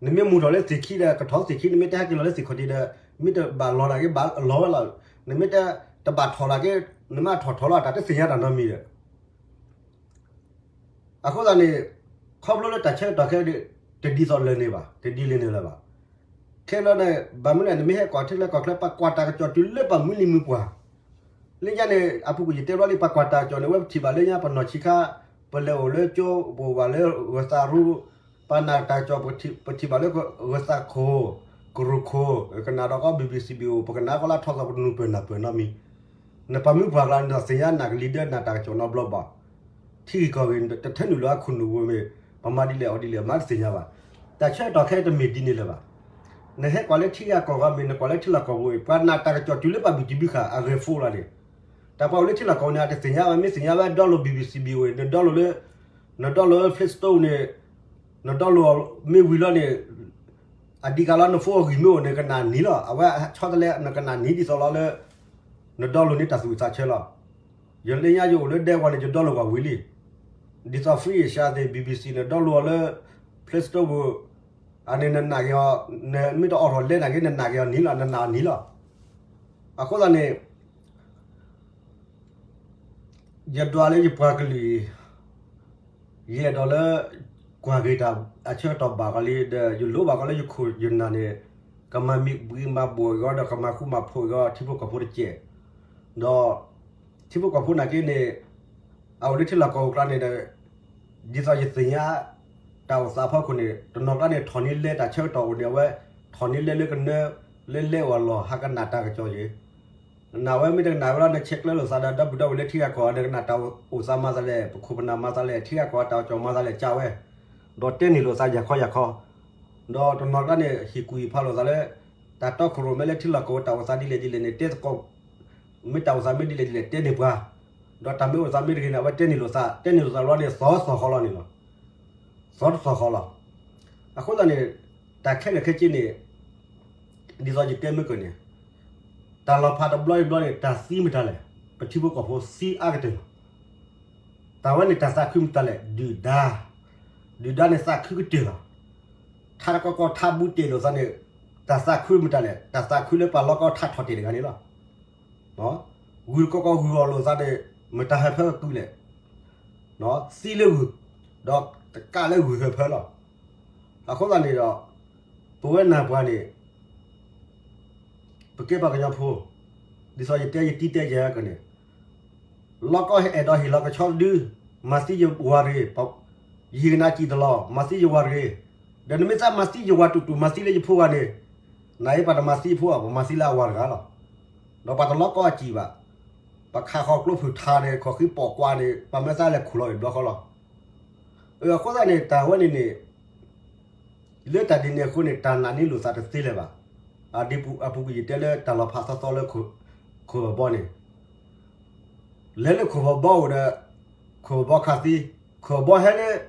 နမ့ၢ်မူထီၣ်လၢသ့ၣ်ခံဒီး ကထီၣ်သ့ၣ်ခံ, နမ့ၢ်တဟဲက့ၤလီၤလၢသ့ၣ်ခီၣ်ထံးဒီး မ့ၢ်တဘၣ်လီၤတၢ်က့ၤ ဘၣ်လီၤဝဲလီၤ, နမ့ၢ်တဘၣ်ထီၣ်တၢ်က့ၤ နမ့ၢ်ထီၣ်ထီၣ်လီၤ တၢ်တသ့ၣ်ညါတၢ်နီတမံၤဒီး အဃိသတးန့ၣ် ခီဖျိလၢတၢ်ဆၢကတီၢ်ခဲအံၤ တဒ်သိးလၢၤန့ၣ်ဘၣ်, တဒ်လဲၣ်န့ၣ်လၢၤဘၣ်. ခဲလၢာ်န့ၣ် ဘၣ်မနုၤလဲၣ် နမ့ၢ်ဟဲကွၢ်ထံလၢကီၢ်ချၢ ပှၤကွၢ်တၢ်ကစီၣ်တုၤလၢပှၤမုၢ်လံၤမုၢ်ပှၢ်, လၢညါန့ၣ် အပူၤကွံာ်ယတဲဘျီလံ ပှၤကွၢ်တၢ်ကစီၣ်န့ၣ် အဝဲပထံၣ်ဘၣ်လၢညါ ပနီၢ်ဆံးခါ ပလဲၤအိၣ်လၢကၠိ ပအိၣ်ဘၣ်လၢဂၢၤသးရူ ပှၤနာ်တၢ်ကစီၣ် ပထံၣ်ဘၣ်လၢဂၢၤသးခိၣ် ကရူၢ်ခိၣ် ကနၣ်ဒီးကီၢ် BBC ဘံအိၣ် ပကနၣ်ကီၢ်လၢထီၣ်သီပနူၤပၢၢ်နၢ်ပၢၢ်နီတမံၤ, နပှၤမုၢ်ပှၢ်ကျါန့ၣ်ဒီး သ့ၣ်ညါနၢ်ကလံၤဒၢနၢ်တၢ်ကစီၣ်နီတဘျီဘၣ်, ထံဂ့ၢ်ကီၢ်ဂ့ၢ် တထၢနုာ်လၢအခိၣ်နူာ်ပူၤမ့ၢ် ပမၤဒ်လဲၣ်အီၤဒ်လဲၣ် မၤတသ့ၣ်ညါဘၣ်. တၢ်ဆၢကတီၢ်ခဲအံၤတမ့ၢ်ဒ်န့ၣ်လၢၤဘၣ်. နဟဲကွၢ်လၢထံဂ့ၢ်ကီၢ်ဂ့ၢ်မ့ၢ် နကွၢ်လၢထံလီၢ်ကီၢ်ပူၤအံၤ ပှၤနာ်တၢ်ကစီၣ်တုၤလၢပှၤဘုၣ်တံၢ်ဘုၣ်ဃာ် အဂဲၤဖိလီၤန့ၣ်, တၢ်ပှၤအိၣ်လၢထံလီၢ်ကီၢ်ပူၤန့ၣ် အတသ့ၣ်ညါဘၣ်, မ့ၢ်သ့ၣ်ညါဘၣ် download BBC ဘံအိၣ် န download လၢ န download လၢ Play Store န့ၣ် န download အီၤမ့ၢ်ဝံၤလီၤန့ၣ် အဒံးကးလီၤ န phone အဂံၢ်မ့ၢ်အိၣ်န့ၣ် ကနၣ်နံၤလီၤ. အဝဲဆီတလဲ နကနၣ်နံၤဒ်သိးလီၤလၢ န download န့ၣ်တၢ်သူၣ်ဝံၣ်သးဆၢလီၤ. ယလၢညါယအိၣ်လၢဒဲကဝီၤန့ၣ် ယ download ကွၢ်ဝံၤလံ. ဒ်သိး free အရှါသ့ၣ် BBC န download အီၤလၢ Play Store ပူၤ အန့ၣ်နနာ်က့ၤအီၤ နမ့ၢ်တအိးထီၣ်လဲနာ်က့ၤ နနာ်က့ၤအီၤနံၤလီၤ နနာ်အီၤနံၤလီၤ. အဃိသတးန့ၣ် ယဒွးလၢယပှၤကလုာ်အံၤ ယအဲၣ်ဒိးလၢ ကွၢ်က့ၤတၢ်အဆၢကတီၢ်ဘၣ်ကီးလံ ဒီးယလိၣ်ဘၣ်ကီးလၢယခိၣ်ယနၢ်န့ၣ် ကမၤမံဘှံးမၤဘှီးအဂီၢ် ဒီးကမၤဃူမၤဖိးအဂီၢ် ထံဖိကီၢ်ဖိတကဲး, ဒီး ထံဖိကီၢ်ဖိနာ်က့န့ၣ် အအိၣ်လၢထံလီၢ်ကီၢ်ပူၤကျါန့ၣ်ဒီး ဒ်သိးယသ့ၣ်ညါ တၢ်အိၣ်သးအဖီခိၣ်န့ၣ် တနီၤကျါန့ၣ် ထီၣ်န့ၢ်လဲတၢ်ဆၢကတီၢ်အိၣ်န့ၣ် အဝဲထီၣ်န့ၢ်လဲလၢကနၢ လၢလဲအီၣ်လီၢ် ဟးကနၣ်တၢ်ကစီၣ်ယဲၢ် နာ်ဝဲမ့ၢ်တကနာ်ဝဲလီၤ နဆဲးကျၢလိာ်သးဒီး ဒီပုၢ်ဒီဝဲၢ်လၢထံဂၤကီၢ်ဂၤ နကနၣ်တၢ်အိၣ်သးမၤသးလဲၣ်, ပခိၣ်ပနၢ်မၤသးလဲၣ်, ထံဂၤကီၢ်ဂၤတၢ်အိၣ်ကၠီၣ်မၤသးလဲၣ် ကးဝဲ, ဒီးတဲန့ၢ်လိာ်သးယၤခီယၤခီ, ဒီးတနီၤကျါန့ၣ် ဟ့ၣ်ကူၣ်ဟ့ၣ်ဖးလိာ်သးလၢ တၢ်တီခိၣ်ရိၣ်မဲလၢထံလီၢ်ကီၢ်ဝဲတၢ်အိၣ်သးဒ်လဲၣ်ဒ်လဲၣ်န့ၣ် တဲသကိး, မ့ၢ်တၢ်အိၣ်သးမ့ၢ်ဒ်လဲၣ်ဒ်လဲၣ်တဲန့ၢ်ပှၤ, ဒီးတၢ်မ့ၢ်အိၣ်သးမ့ၢ်တဂ့ၤန့ၣ် အဝဲတဲန့ၢ်လိာ်သး, တဲန့ၢ်လိာ်သးဘျီန့ၣ် သီသီဃီလီၤန့ၣ်လီၤ. သီတသီဃီလီၤ. အဃိသတးန့ၣ် တၢ်ခဲလၢာ်ခဲဆ့န့ၣ် ဒ်သိးယတဲမ့ၢ်ကၢၢ်န့ၣ် တၢ်လီၤဖးတဘျီအံၤဘျီန့ၣ် တၢ်သံမတၤလဲၣ်, ပထံဖိကီၢ်ဖိသံအါကတၢၢ်လီၤ. တၢ်ဝဲန့ၣ်တၢ်သးခုမတၤလဲၣ်, ဒုၣ်ဒါ, ဒုၣ်ဒါန့ၣ်သးခုကတၢၢ်လီၤ. ထါတကီကီထါဘူးတ့ၢ်လိာ်သးန့ၣ် တၢ်သးခုမတၤလဲၣ်, တၢ်သးခုလၢပှၤလီကီထါထီၣ်တ့ၢ်တဂၤန့ၣ်လီၤ. ဂုၢ်တကီကီဂုၢ်အီၣ်လိာ်သးန့ၣ် မတၤဟၢဖၢကကုလဲၣ်, သံလၢဂုၢ်, ဒီးတကးလၢဂုၢ်ဟၢဖၢလီၤ. အဃိသတးန့ၣ်ဒီး ပဝဲနၢ်ပှၤန့ၣ် ပကဲပှၤကညီဖိ, ဒ်သိးယတဲယတံၤတဲယဲၢ်ကန့ၣ်, လီၢ်ကီအဲၣ်ဒိးဟ့ၣ်လီၤကဆီတဒု, မၤသံယဝၤတဂ့ၤ, ယဟ့ၣ်ကနၣ်စံၣ်တလီၤ, မၤသံယဝၤတဂ့ၤ, ဒီးနမ့ၢ်သးမၤသံယဝၤတူၢ်တူၢ် မၤသံလၢယဖိဂၤန့ၣ်, နအံၤပှၤတမၤသံယဖိဘၣ်, ပမၤသံလၢအဝၤတဂၤလီၤ. ဒီးပှၤတလီၢ်ကီအစံၣ်ဘၣ်, ပှၤခးဃီၤကျိဖုၣ်ထါန့ၣ် ခီၣ်ဃံပိာ်ကွၢ်န့ၣ် ပှၤမ့ၢ်သးလဲၤခူၣ်လီၤအံၤဘျီဃီလီၤ. အဃိသတးန့ၣ် တၢ်ဝဲန့ၣ်န့ၣ် လၢတၢ်ဒ်န့ၣ်အဃိန့ၣ် တၢ်နာ်န့ၢ်လိာ်သးတသ့လၢၤဘၣ်. အဒ်အပူၤကွံာ်ယတဲလၢတၢ်လီၤဖးသီသီလၢ ခိၣ်ဘီန့ၣ်, လဲၤလၢခိၣ်ဘီအိၣ်ဒီး ခိၣ်ဘီခးသံ, ခိၣ်ဘီဟဲလၢ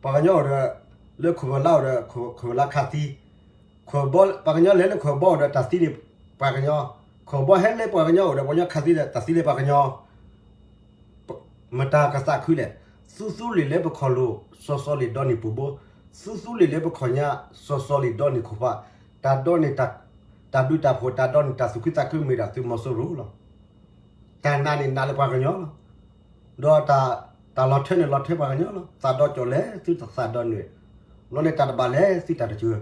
ပှၤကညီအိၣ်ဒီး လၢခိၣ်ဘီလါအိၣ်ဒီး ခိၣ်ဘီလါခးသံ, ပှၤကညီလဲၤလၢခိၣ်ဘီအိၣ်ဒီးတၢ်သံန့ၣ် ပှၤကညီ, ခိၣ်ဘီဟဲလၢပှၤကညီအိၣ်ဒီး ပှၤကညီခးသံဒီးတၢ်သံလၢပှၤကညီ မတၤကသးခုလဲၣ်. သူသူလ့ၤလၢပခီၣ်လိၤ စီၤစီၤလ့ၤဒီနံၣ်ပူၤဘိ, သူသူလ့ၤလၢပခီၣ်ညါ စီၤစီၤလ့ၤဒီနံၣ်ခိၣ်ဖး, တၢ်ဒိးန့ၢ် တၢ်ဘျုးတၢ်ဖှိၣ် တၢ်ဒိးန့ၢ်တၢ်သူၣ်ခုသးခု မ့ၢ်ဒၣ်သုးမီၤစိရိၤလီၤ. တၢ်နာ်န့ၣ်နာ်လၢပှၤကညီလီၤ. ဒီးတၢ်လီၤထွဲန့ၣ်လီၤထွဲပှၤကညီလီၤ. သးဒီးကၠီၣ်လဲၤသုတသးဒီနုာ်, ဘျီန့ၣ်တၢ်တဘၣ်လဲၤသုတၢ်တစၢၤ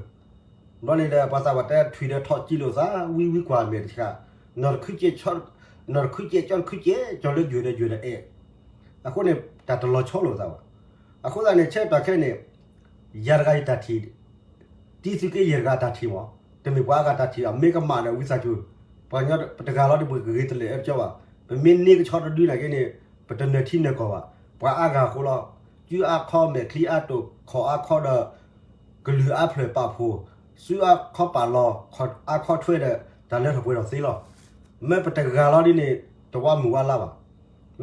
ဘျီန့ၣ်ဒီး ပှၤသးပှၢ်တဲထွံၣ်ဒီးထီၣ်ကံလိာ်သး ဝံဝံကွၢ်မဲာ်တဆှး, နီၢ်တခုကဲး, နီၢ်တခုကဲး ကၠီတခုကဲး ကၠီလၢယွၤဒီးယွၤဒီးအဲၣ်, အဃိန့ၣ် တၢ်တလီၤဆီလိာ်သးဘၣ်. အဃိသတးန့ၣ် ဆၢကတီၢ်ခဲအံၤန့ၣ် ယၤတဂၤယတၢ်ထံၣ် တံသုးက့ယဲၢ်တဂၤတၢ်ထံၣ်မး, တမ့ၢ်ပှၤအါဂၤတၢ်ထံၣ်ဘၣ်, မ့ၢ်ကမၣ်ဒီးဝံသးစူၤ, ပှၤကညီပတဂၤလီၤဒ်ပဂ့ၤတလၢာ်အၢကၠီဘၣ်, ပမ့ၢ်န့ၢ်ကဆီတဒုနာ်က့န့ၣ် ပတနၢၤထံနၢၤကီၢ်ဘၣ်, ပှၤအါဂၤအဃိလီၤ. စုအါခီမဲာ်ချံအါတိာ် ခီၣ်အါခီဒီး ကလုၢ်အါဖျၢၣ်ပာ်ဖှိၣ်, စုအါခီပာ်လီၤ ခီၣ်အါခီထွဲဒီး တၢ်လၢထီၣ်ပှဲၤထီၣ်သ့လီၤ. မ့ၢ်ပတဂၤလီၤဒ်န့ၣ် တဝါမုၢ်ဝါလါဘၣ်.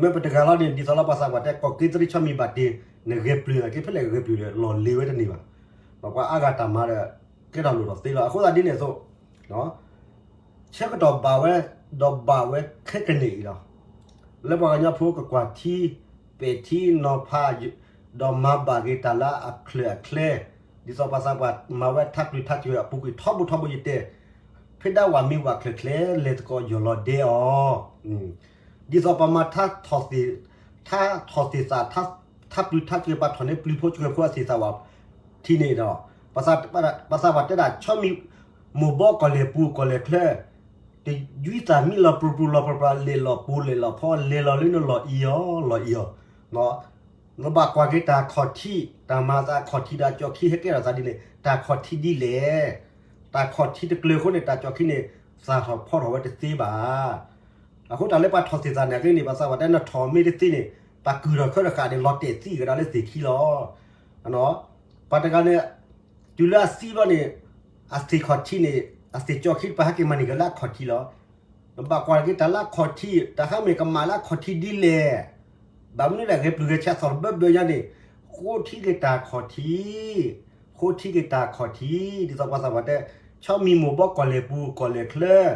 မ့ၢ်ပတဂၤလီၤန့ၣ် ဒ်သိးလၢပှၤသးပှၢ်တဲ ကီၢ်က့သရံၣ်ဆီမံၤဘၣ်တ့ နဂဲၤပျုၤနာ်က့ ဖဲလဲၣ်ဂဲၤပျုၤဒီး လီၢ်လ့ၤဝဲတန့ၢ်ဘၣ်. ပှၤအါဂၤတၢ်မၤဒီး ကဲထီၣ်လိၣ်ထီၣ်သ့လီၤ. အဃိသတးဒ်န့ၣ်အသိး ဆၢကတီၢ်ဘၣ်ဝဲ ဒီးဘၣ်ဝဲခဲကနံၣ်အံၤလီၤ. လၢပှၤကညီဖိကကွၢ်ထံ ပဲာ်ထံနီၤဖး ဒီးမၤဘၣ်က့ၤတၢ်လၢအချၢၣ်အချဲ, ဒ်သိးပှၤသးပှၢ်မၤဝဲထါပျုၤထါစှဲၤအပူၤကွံာ်ထီဘိထီဘိယတဲ, ဖဲဒၣ်ဝၤမ့ၢ်ဝၤချၢၣ်ချဲ လဲၤသကိးယီၢ်လီၤဒဲအီၤ, ဒ်သိးပှၤမၤထါထီၣ်သ့ၣ်, ထါထီၣ်သ့ၣ်သး ထါပျုၤထါစှဲၤပှၤထီၣ်န့ၢ်ပျုၤဖိစှဲၤဖိအသ့ၣ်သးဝဲ ထံန့ၣ်ဒီး ပှၤသးပှၢ်တဲဒၣ် ဆီမံၤမိၢ်ဘီကီၢ်လဲၢ်ပူၤကီၢ်လဲၢ်ချၢ တယူသးမံလီၤပြူပြူလီၤပြပြ လဲၤလီၤပူၤလဲၤလီၤဖီ လဲၤလီၤလၢနလီၢ်အံၤအီၤ လီၢ်အံၤအီၤ, နဘၣ်ကွၢ်က့ၤတၢ်ခီၣ်ထံး တၢ်မၤသးခီၣ်ထံးဒီးကၠီၣ်ခံဟဲကဲထီၣ်သးဒ်န့ၣ် တၢ်ခီၣ်ထံးဒ်လဲၣ်. တၢ်ခီၣ်ထံးတကျၢၤအဃိန့ၣ် တၢ်ကၠီၣ်ခံန့ၣ် သၣ်ထီၣ်ဖီထီၣ်ဝဲတသ့ဘၣ်. အဃိတၢ်လၢပှၤထီၣ်သ့ၣ်သးနာ်က့န့ၣ် ပှၤသးပှၢ်တဲနထီၣ်မ့ၢ်တသ့န့ၣ် ပှၤကုၢ်ထီၣ်ခၢထီၣ်ဃာ်န့ၣ် လီၤတဲာ်သံကဒါလၢသ့ၣ်ခံလီၤ. ပှၤတဂၤန့ၣ် တုၤလၢအသံဘျီန့ၣ် အသ့ၣ်ခီၣ်ထံးန့ၣ် အသ့ၣ်ကၠီၣ်ခံ ပှၤဟဲက့ၤမၤန့ၢ်က့ၤလၢအခီၣ်ထံးလီၤ. နဘၣ်ကွၢ်က့ၤတၢ်လၢအခီၣ်ထံး တၢ်ဟဲမ့ၢ်ကမၣ်လၢအခီၣ်ထံးဒ်လဲၣ်. ဘၣ်မနုၤလဲၣ် ဂဲၤပျုၤဂဲၤဆၢသီၣ်ဘၢဘၢညါန့ၣ် ဃိထံက့ၤတၢ်ခီၣ်ထံး, ဃိထံက့ၤတၢ်ခီၣ်ထံး, ဒ်သိးပှၤသးပှၢ်တဲ ဆီမံၤမိၢ်ဘီကီၢ်လဲၢ်ပူၤကီၢ်လဲၢ်ချၢ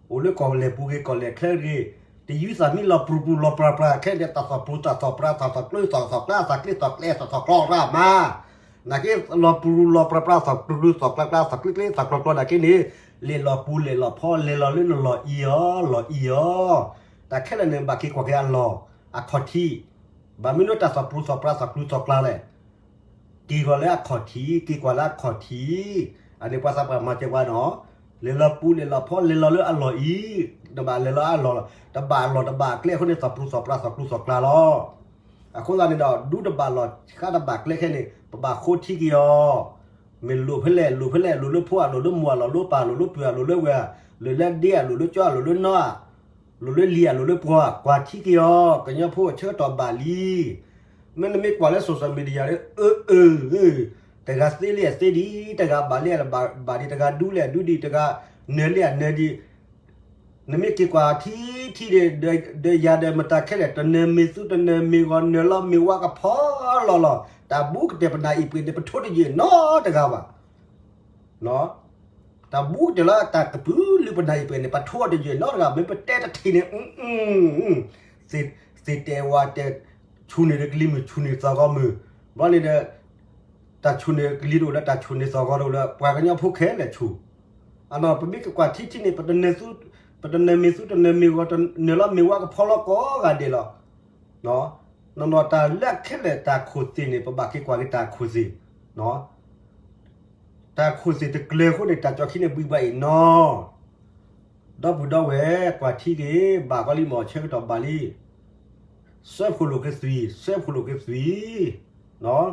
အိၣ်လၢကီၢ်လဲၢ်ပူၤဂ့ၤ ကီၢ်လဲၢ်ချၢဂ့ၤ, တယူသးမံလီၤပြူပြူလီၤပြပြ ခဲအံၤန့ၣ် တၢ်သီၣ်ပြူသီၣ်ပြ သီၣ်သီၣ်ပြူသီၣ်သီၣ်ပြ သီၣ်ကျ့သီၣ်ကျဲ သီၣ်သီၣ်ကျီရၣ်မး, နာ်က့ လီၤပြူပြူလီၤပြပြ သီၣ်ပြူပြူသီၣ်ကျဲကျဲ သီၣ်ကျ့ကျ့ သီၣ်ကျီကျီ နာ်က့န့ၣ် လဲၤလီၤပူၤလဲၤလီၤဖီ လဲၤလီၤလၢနလီၢ်အံၤအီၤ လီၢ်အံၤအီၤ, တၢ်ခဲလၢာ်န့ၣ် ဘၣ်က့ၤကွၢ်က့ၤအလီၢ် အခီၣ်ထံး, ဘၣ်မနုၤတၢ်သီၣ်ပြူသီၣ်ပြ သီၣ်ကျူသီၣ်ကျါလဲၣ် က့ၤကွၢ်လၢအခီၣ်ထံး က့ၤကွၢ်လၢအခီၣ်ထံး, အန့ၣ်ပှၤသးပှၢ်မၤစၢၤပှၤနီၤ, လဲၤလီၤပူၤလဲၤလီၤဖီ လဲၤလီၤလၢအလီၢ်အံၤ, တဘၣ်လဲၤလီၤအလီၢ် တဘၣ်အလီၢ်တဘၣ်အကျဲအဃိန့ၣ် သီၣ်ပြူသီၣ်ပြ သီၣ်ကျူသီၣ်ကျါလီၤ. အဃိသတးန့ၣ်ဒီး ဒူတဘၣ်လီၢ် ဃါတဘၣ်ကျဲခဲန့ၣ် ပဘၣ်ဃိထံက့ၤအီၤ, မ့ၢ်လိၣ်ဖဲလဲၣ် လိၣ်ဖဲလဲၣ် လိၣ်လၢဖိအလိၣ်လၢမိၢ်အလိၣ်လၢပၢ်လိၣ်လၢပုၢ်အလိၣ်လၢဝဲၢ်, လိၣ်လၢဒ့အလိၣ်လၢကၠီအလိၣ်လၢနီၢ်ဧါ လိၤလၢလံၤဧါ လိၤလၢပှီၤဧါ ကွၢ်ထံက့ၤအီၤ ကညီဖိအဆၢကတီၢ်ဘၣ်လံ. မ့တမ့ၢ်ကွၢ်လၢ social media ဒီး အၢ အၢ တဂၤသ့လံအသ့ဒံး တဂၤဘၣ်လံအဘၣ်ဒံး တဂၤဒူလံအဒူဒံး တဂၤနၢၤလံအနၢၤဒံး နမ့ၢ်က့ၤကွၢ်ထံထံဒီး ဒီးယၤဒီးမတၤခဲလၢာ် တနၢၤမ့ၢ်သူတနၢၤမ့ၢ်ဂီၤ နၢၤလီၤမ့ၢ်ဝါကဖီလီၤလီၤ တၢ်ဘူးကတၢၢ်ပနၢ်အံၤပှ့ၤန့ၣ် ပထိတယုၢ်နီတဂၤဘၣ်. တၢ်ဘူးကတၢၢ်လၢတၢ်ကပုာ်လုၢ်ပနၢ်အံၤပှ့ၤန့ၣ် ပထိတယုၢ်နီတဂၤ မ့ၢ်ပတဲတထံၣ်န့ၣ် သ့ၣ်တဲဝါတဲ ဆူၣ်န့ၢ်ဒီးကလံၤမုၢ် ဆူၣ်န့ၢ်သီၣ်ဂီၤမုၢ် ဘျီန့ၣ်ဒီး တၢ်ဆူၣ်န့ၢ်ကလံၤတအိၣ်လၢ တၢ်ဆူၣ်န့ၢ်သီၣ်ဂီၤတအိၣ်လၢ ပှၤကညီဖိခဲလၢာ်ဆူၣ်. အနီၢ် ပမ့ၢ်ကကွၢ်ထံထံန့ၣ် ပတနၢၤမ့ၢ်သူတနၢၤမ့ၢ်ဂီၤ နၢၤလီၤမ့ၢ်ဝါကဖီလီၤကိးဂၤဒဲးလီၤ. နီၢ်နီၢ်တၢ်လၢခဲလၢာ်တၢ်ခိၣ်သ့ၣ်န့ၣ် ပဘၣ်က့ၤကွၢ်က့ၤတၢ်ခိၣ်သ့ၣ် တၢ်ခိၣ်သ့ၣ်တကျၢၤအဃိန့ၣ် တၢ်ကၠီခံန့ၣ်ဘှံးဘၣ်အံၤနီၢ်. ဒီပုၢ်ဒီဝဲၢ် ကွၢ်ထံက့ၤ ဘၣ်ကီလံမ့ၢ်ဆၢကတီၢ်ဘၣ်လံ. စၢဖှိၣ်လိာ်က့ၤသွံၣ် စၢဖှိၣ်လိာ်က့ၤသွံၣ်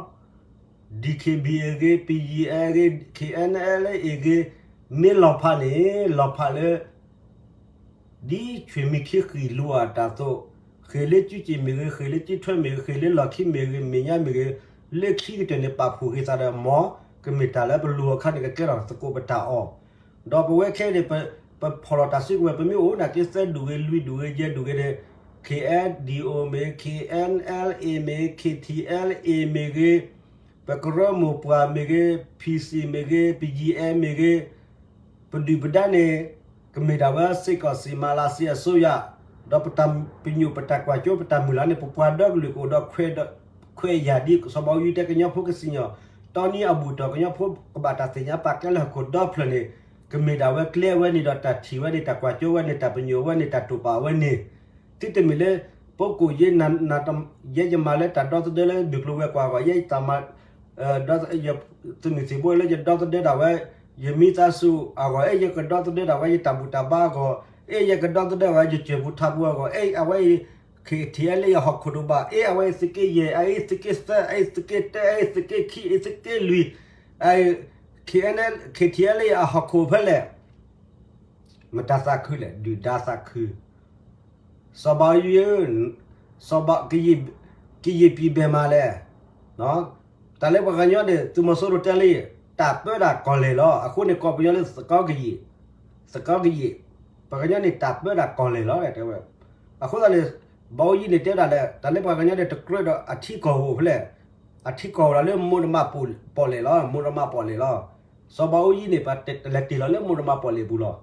DKBA အဂ့ၢ် ပယံၤအဲဂ့ၢ် KNLA အဂ့ၢ် မ့ၢ်လီၤဖးန့ၣ် လီၤဖးလၢ ဒ်ဆွေမုၣ်ခံဃံးလူၤအတၢ်သိး ဃ့ၢ်လၢကၠူကၠံၣ်မ့ၢ်ဂ့ၤ ဃ့ၢ်လၢကၠူထွဲမ့ၢ်ဂ့ၤ ဃ့ၢ်လၢလီၢ်ခံမ့ၢ်ဂ့ၤ မဲာ်ညါမ့ၢ်ဂ့ၤ လၢခံကတၢၢ်န့ၣ် ပာ်ဖှိၣ်က့ၤသးဒီး မ်ကမ့ၢ်တၢ်လၢပလူၤအခါန့ၣ် ကကဲထီၣ်သကိးပတၢ်အီၣ် ဒီးပဝဲခဲအံၤန့ၣ် ပဖီၣ်လီၤတၢ်စုကဝဲၤ ပမ့ၢ်အိၣ်နာ်က့သၢဒူၣ်ဂ့ၤ လွံၢ်ဒူၣ်ဂ့ၤ ယဲၢ်ဒူၣ်ဂ့ၤန့ၣ် KNDO မ့ၢ်ဂ့ၤ KNLA မ့ၢ်ဂ့ၤ KTLA မ့ၢ်ဂ့ၤ ပကရၢမိၢ်ပှၢ်မ့ၢ်ဂ့ၤ PC မ့ၢ်ဂ့ၤ ပယံၤအဲမ့ၢ်ဂ့ၤ ပဒုၣ်ပဒါန့ၣ် ကမ့ၢ်ဒၣ်ဝဲစ့ၢ်ကီး စံၣ်မၤလၤစံၣ်အစိယၤ ဒီးပတၢ်ပညိၣ် ပတၢ်ကွၢ်စိ ပတၢ်မုၢ်လၢ်န့ၣ် ပပှၤဒီကလုာ်ကအိၣ်ဒီး ခွဲးယာ်ဒ်စီၤဘးအူကၠံတဲ ကညီဖိကစံၣ်ညီၣ် တီနံအဘူၣ်တီၢ် ကညီဖိကဘၣ်တၢ်သ့ၣ်ညါပာ်ကဲလၢဟီၣ်ခိၣ်ဒီဖျၢၣ်န့ၣ် ကမ့ၢ်ဒၣ်ဝဲကျဲဝဲန့ၣ်ဒီး တၢ်ထံၣ်ဝဲန့ၣ် တၢ်ကွၢ်စိဝဲန့ၣ် တၢ်ပညိၣ်ဝဲန့ၣ် တၢ်တိာ်ပာ်ဝဲန့ၣ် သုတမ့ၢ်လၢ ပကိၣ်ယဲ ယဲယမၤလၢတၢ်ဒီသဒၢလၢမုၢ်ကျိၤဝဲၤကွာ်အဂီၢ် ယဲယတၢ်မၤ သုးမုၢ်သံၣ်ဘိလၢယဒီသဒၢဒၣ်ဝဲ ယမံသးစူၤအဂီၢ် အဲၣ်ယကဒီသဒၢဒၣ်ဝဲယတၢ်ဘူၣ်တၢ်ဘါအဂီၢ် အဲၣ်ယကဒီသဒၢဒၣ်ဝဲယစၢၢ်ပူၤထးပူၤအဂီၢ် အဲၣ်အဝဲအံၤ KTLA အဟီၣ်ခိၣ်ဒိၣ်ဘၣ် အဲၣ်အဝဲအံၤသုးက့ယဲၢ် အအံၤသုးက့သၢ အအံၤသုးက့တၢ အအံၤသုးက့ခံ အအံၤသုးက့လွံၢ် KNL KTLA အဟီၣ်ခိၣ်ဖဲလဲၣ် မတၤသးခုလဲၣ် ဒုၣ်ဒါသးခု စီၤဘးအူယံ စီၤဘး ကယံာ်ပံၤဘဲၣ်မးလဲၣ် တၢ်လၢပှၤကညီန့ၣ် သုးမီၤစိရိၤတဲလံ တၢ်ပၢတၢ်ကီၢ်လဲၢ်လီၤ. အဃိန့ၣ် ကိးပယီၤလၢသကီကယံာ် သကီကယံာ် ပှၤကညီန့ၣ် တၢ်ပၢတၢ်ကီၢ်လဲၢ်လီၤ တဲဝဲ. အဃိသတးန့ၣ် ဘီယံန့ၣ်တဲဒၣ်လဲၣ် တၢ်လၢပှၤကညီန့ၣ် တကြၢးဒီးအထံကီၢ်ဧိၤဖဲလဲၣ် အထံကီၢ်ဧိၤဒၣ်လၢမိၢ်တမးပီၣ်လဲၣ်လီၤ မိၢ်တမးပီၣ်လဲၣ်လီၤ. စီၤဘးအူယံန့ၣ် ပတလဲၤတ့ၢ်လီၤလၢမိၢ်တမးပီၣ်လဲၣ်ပူၤလီၤ.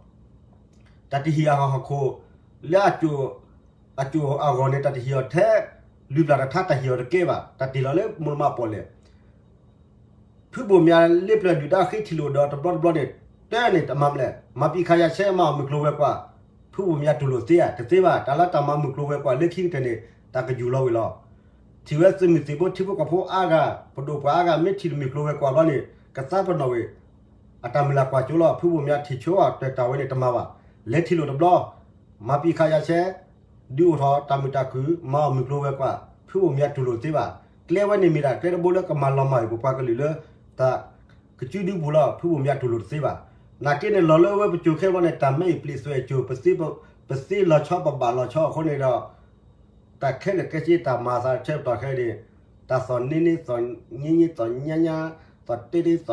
တၢ်တဟံၣ်အဟီၣ်ခိၣ် လၢအစိၤအဂီၢ်န့ၣ် တၢ်တဟံၣ်အီၤထဲ လွံၢ်ပျၢ်တထါ တၢ်ဟံၣ်အီၤတကဲဘၣ် တၢ်တ့ၢ်လီၤလၢမိၢ်တမးပီၣ်လဲၣ် ဖုဘိၣ်မၠးလ့ပျၢၤဒုၣ်ဒါဃ့ထံၣ်လိာ်ဒီးတဘျီတဘျီန့ၣ် တၢ်န့ၣ်တမၤမလဲၣ် မၤပံာ်ခါယၤဆဲး မၤအီၣ်မုၢ်ကျိၤဝဲၤကွာ် ဖုဘိၣ်မၠးတူၢ်လိာ်သ့ဧါ တသ့ဘၣ် တၢ်လၢတၢ်မၤမုၢ်ကျိၤဝဲၤကွာ်လၢခံကတၢၢ်န့ၣ် တၢ်ကယူၢ်လီၤဝံၤလီၤ. ထံၣ်ဝဲသုးမုၢ်သံၣ်ဘိ ထံဖိကီၢ်ဖိအါဂၤ ပဒိၣ်ပှၤအါဂၤ မ့ၢ်ထံၣ်တမုၢ်ကျိၤဝဲၤကွာ်ဘျီန့ၣ် ကသးပ့ၤနီၣ်ဝံၤ အတၢ်မုၢ်လၢ်ကွၢ်စိလီၤ ဖုဘိၣ်မၠးထံၣ်ဆိအီၤတၢ်တၢ်ဝဲန့ၣ်တမၤဘၣ် လဲၤထံၣ်လိာ်တဘျီ မၤပံာ်ခါယၤဆဲး ဒုးအိၣ်ထီၣ်တၢ်မုာ်တၢ်ခုၣ် မၤအီၣ်မုၢ်ကျိၤဝဲၤကွာ် ဖုဘိၣ်မၠးတူၢ်လိာ်တသ့ဘၣ်. ကျဲဝဲန့ၣ်မ့ၢ်ဒၣ်ကျဲတဘိလၢကမၤလီၤမၢ်အံၤ ပပှၤကလုာ်လၢ တၢ်ကစုဒုပူၤလီၤ ဖုဘိၣ်မၠးတူၢ်လိာ်တသ့ဘၣ်. နာ်က့န့ၣ် လီၤလၢဝဲပစိၤခဲဘျီန့ၣ် တၢ်မ့ၢ်အံၤပျံၤသွဲၣ်စိၤ ပသ့လီၤဆီပဘၣ်လီၤဆီအဃိန့ၣ်ဒီး တၢ်ခဲလၢာ်ခဲဆ့တၢ်မၤသးဆၢကတီၢ်ခဲအံၤန့ၣ် တၢ်သီၣ်န့ၣ်န့ၣ် သီၣ်ညါညါ သီၣ်ညါညါ သီၣ်တ့တ့ သီၣ်တိတိ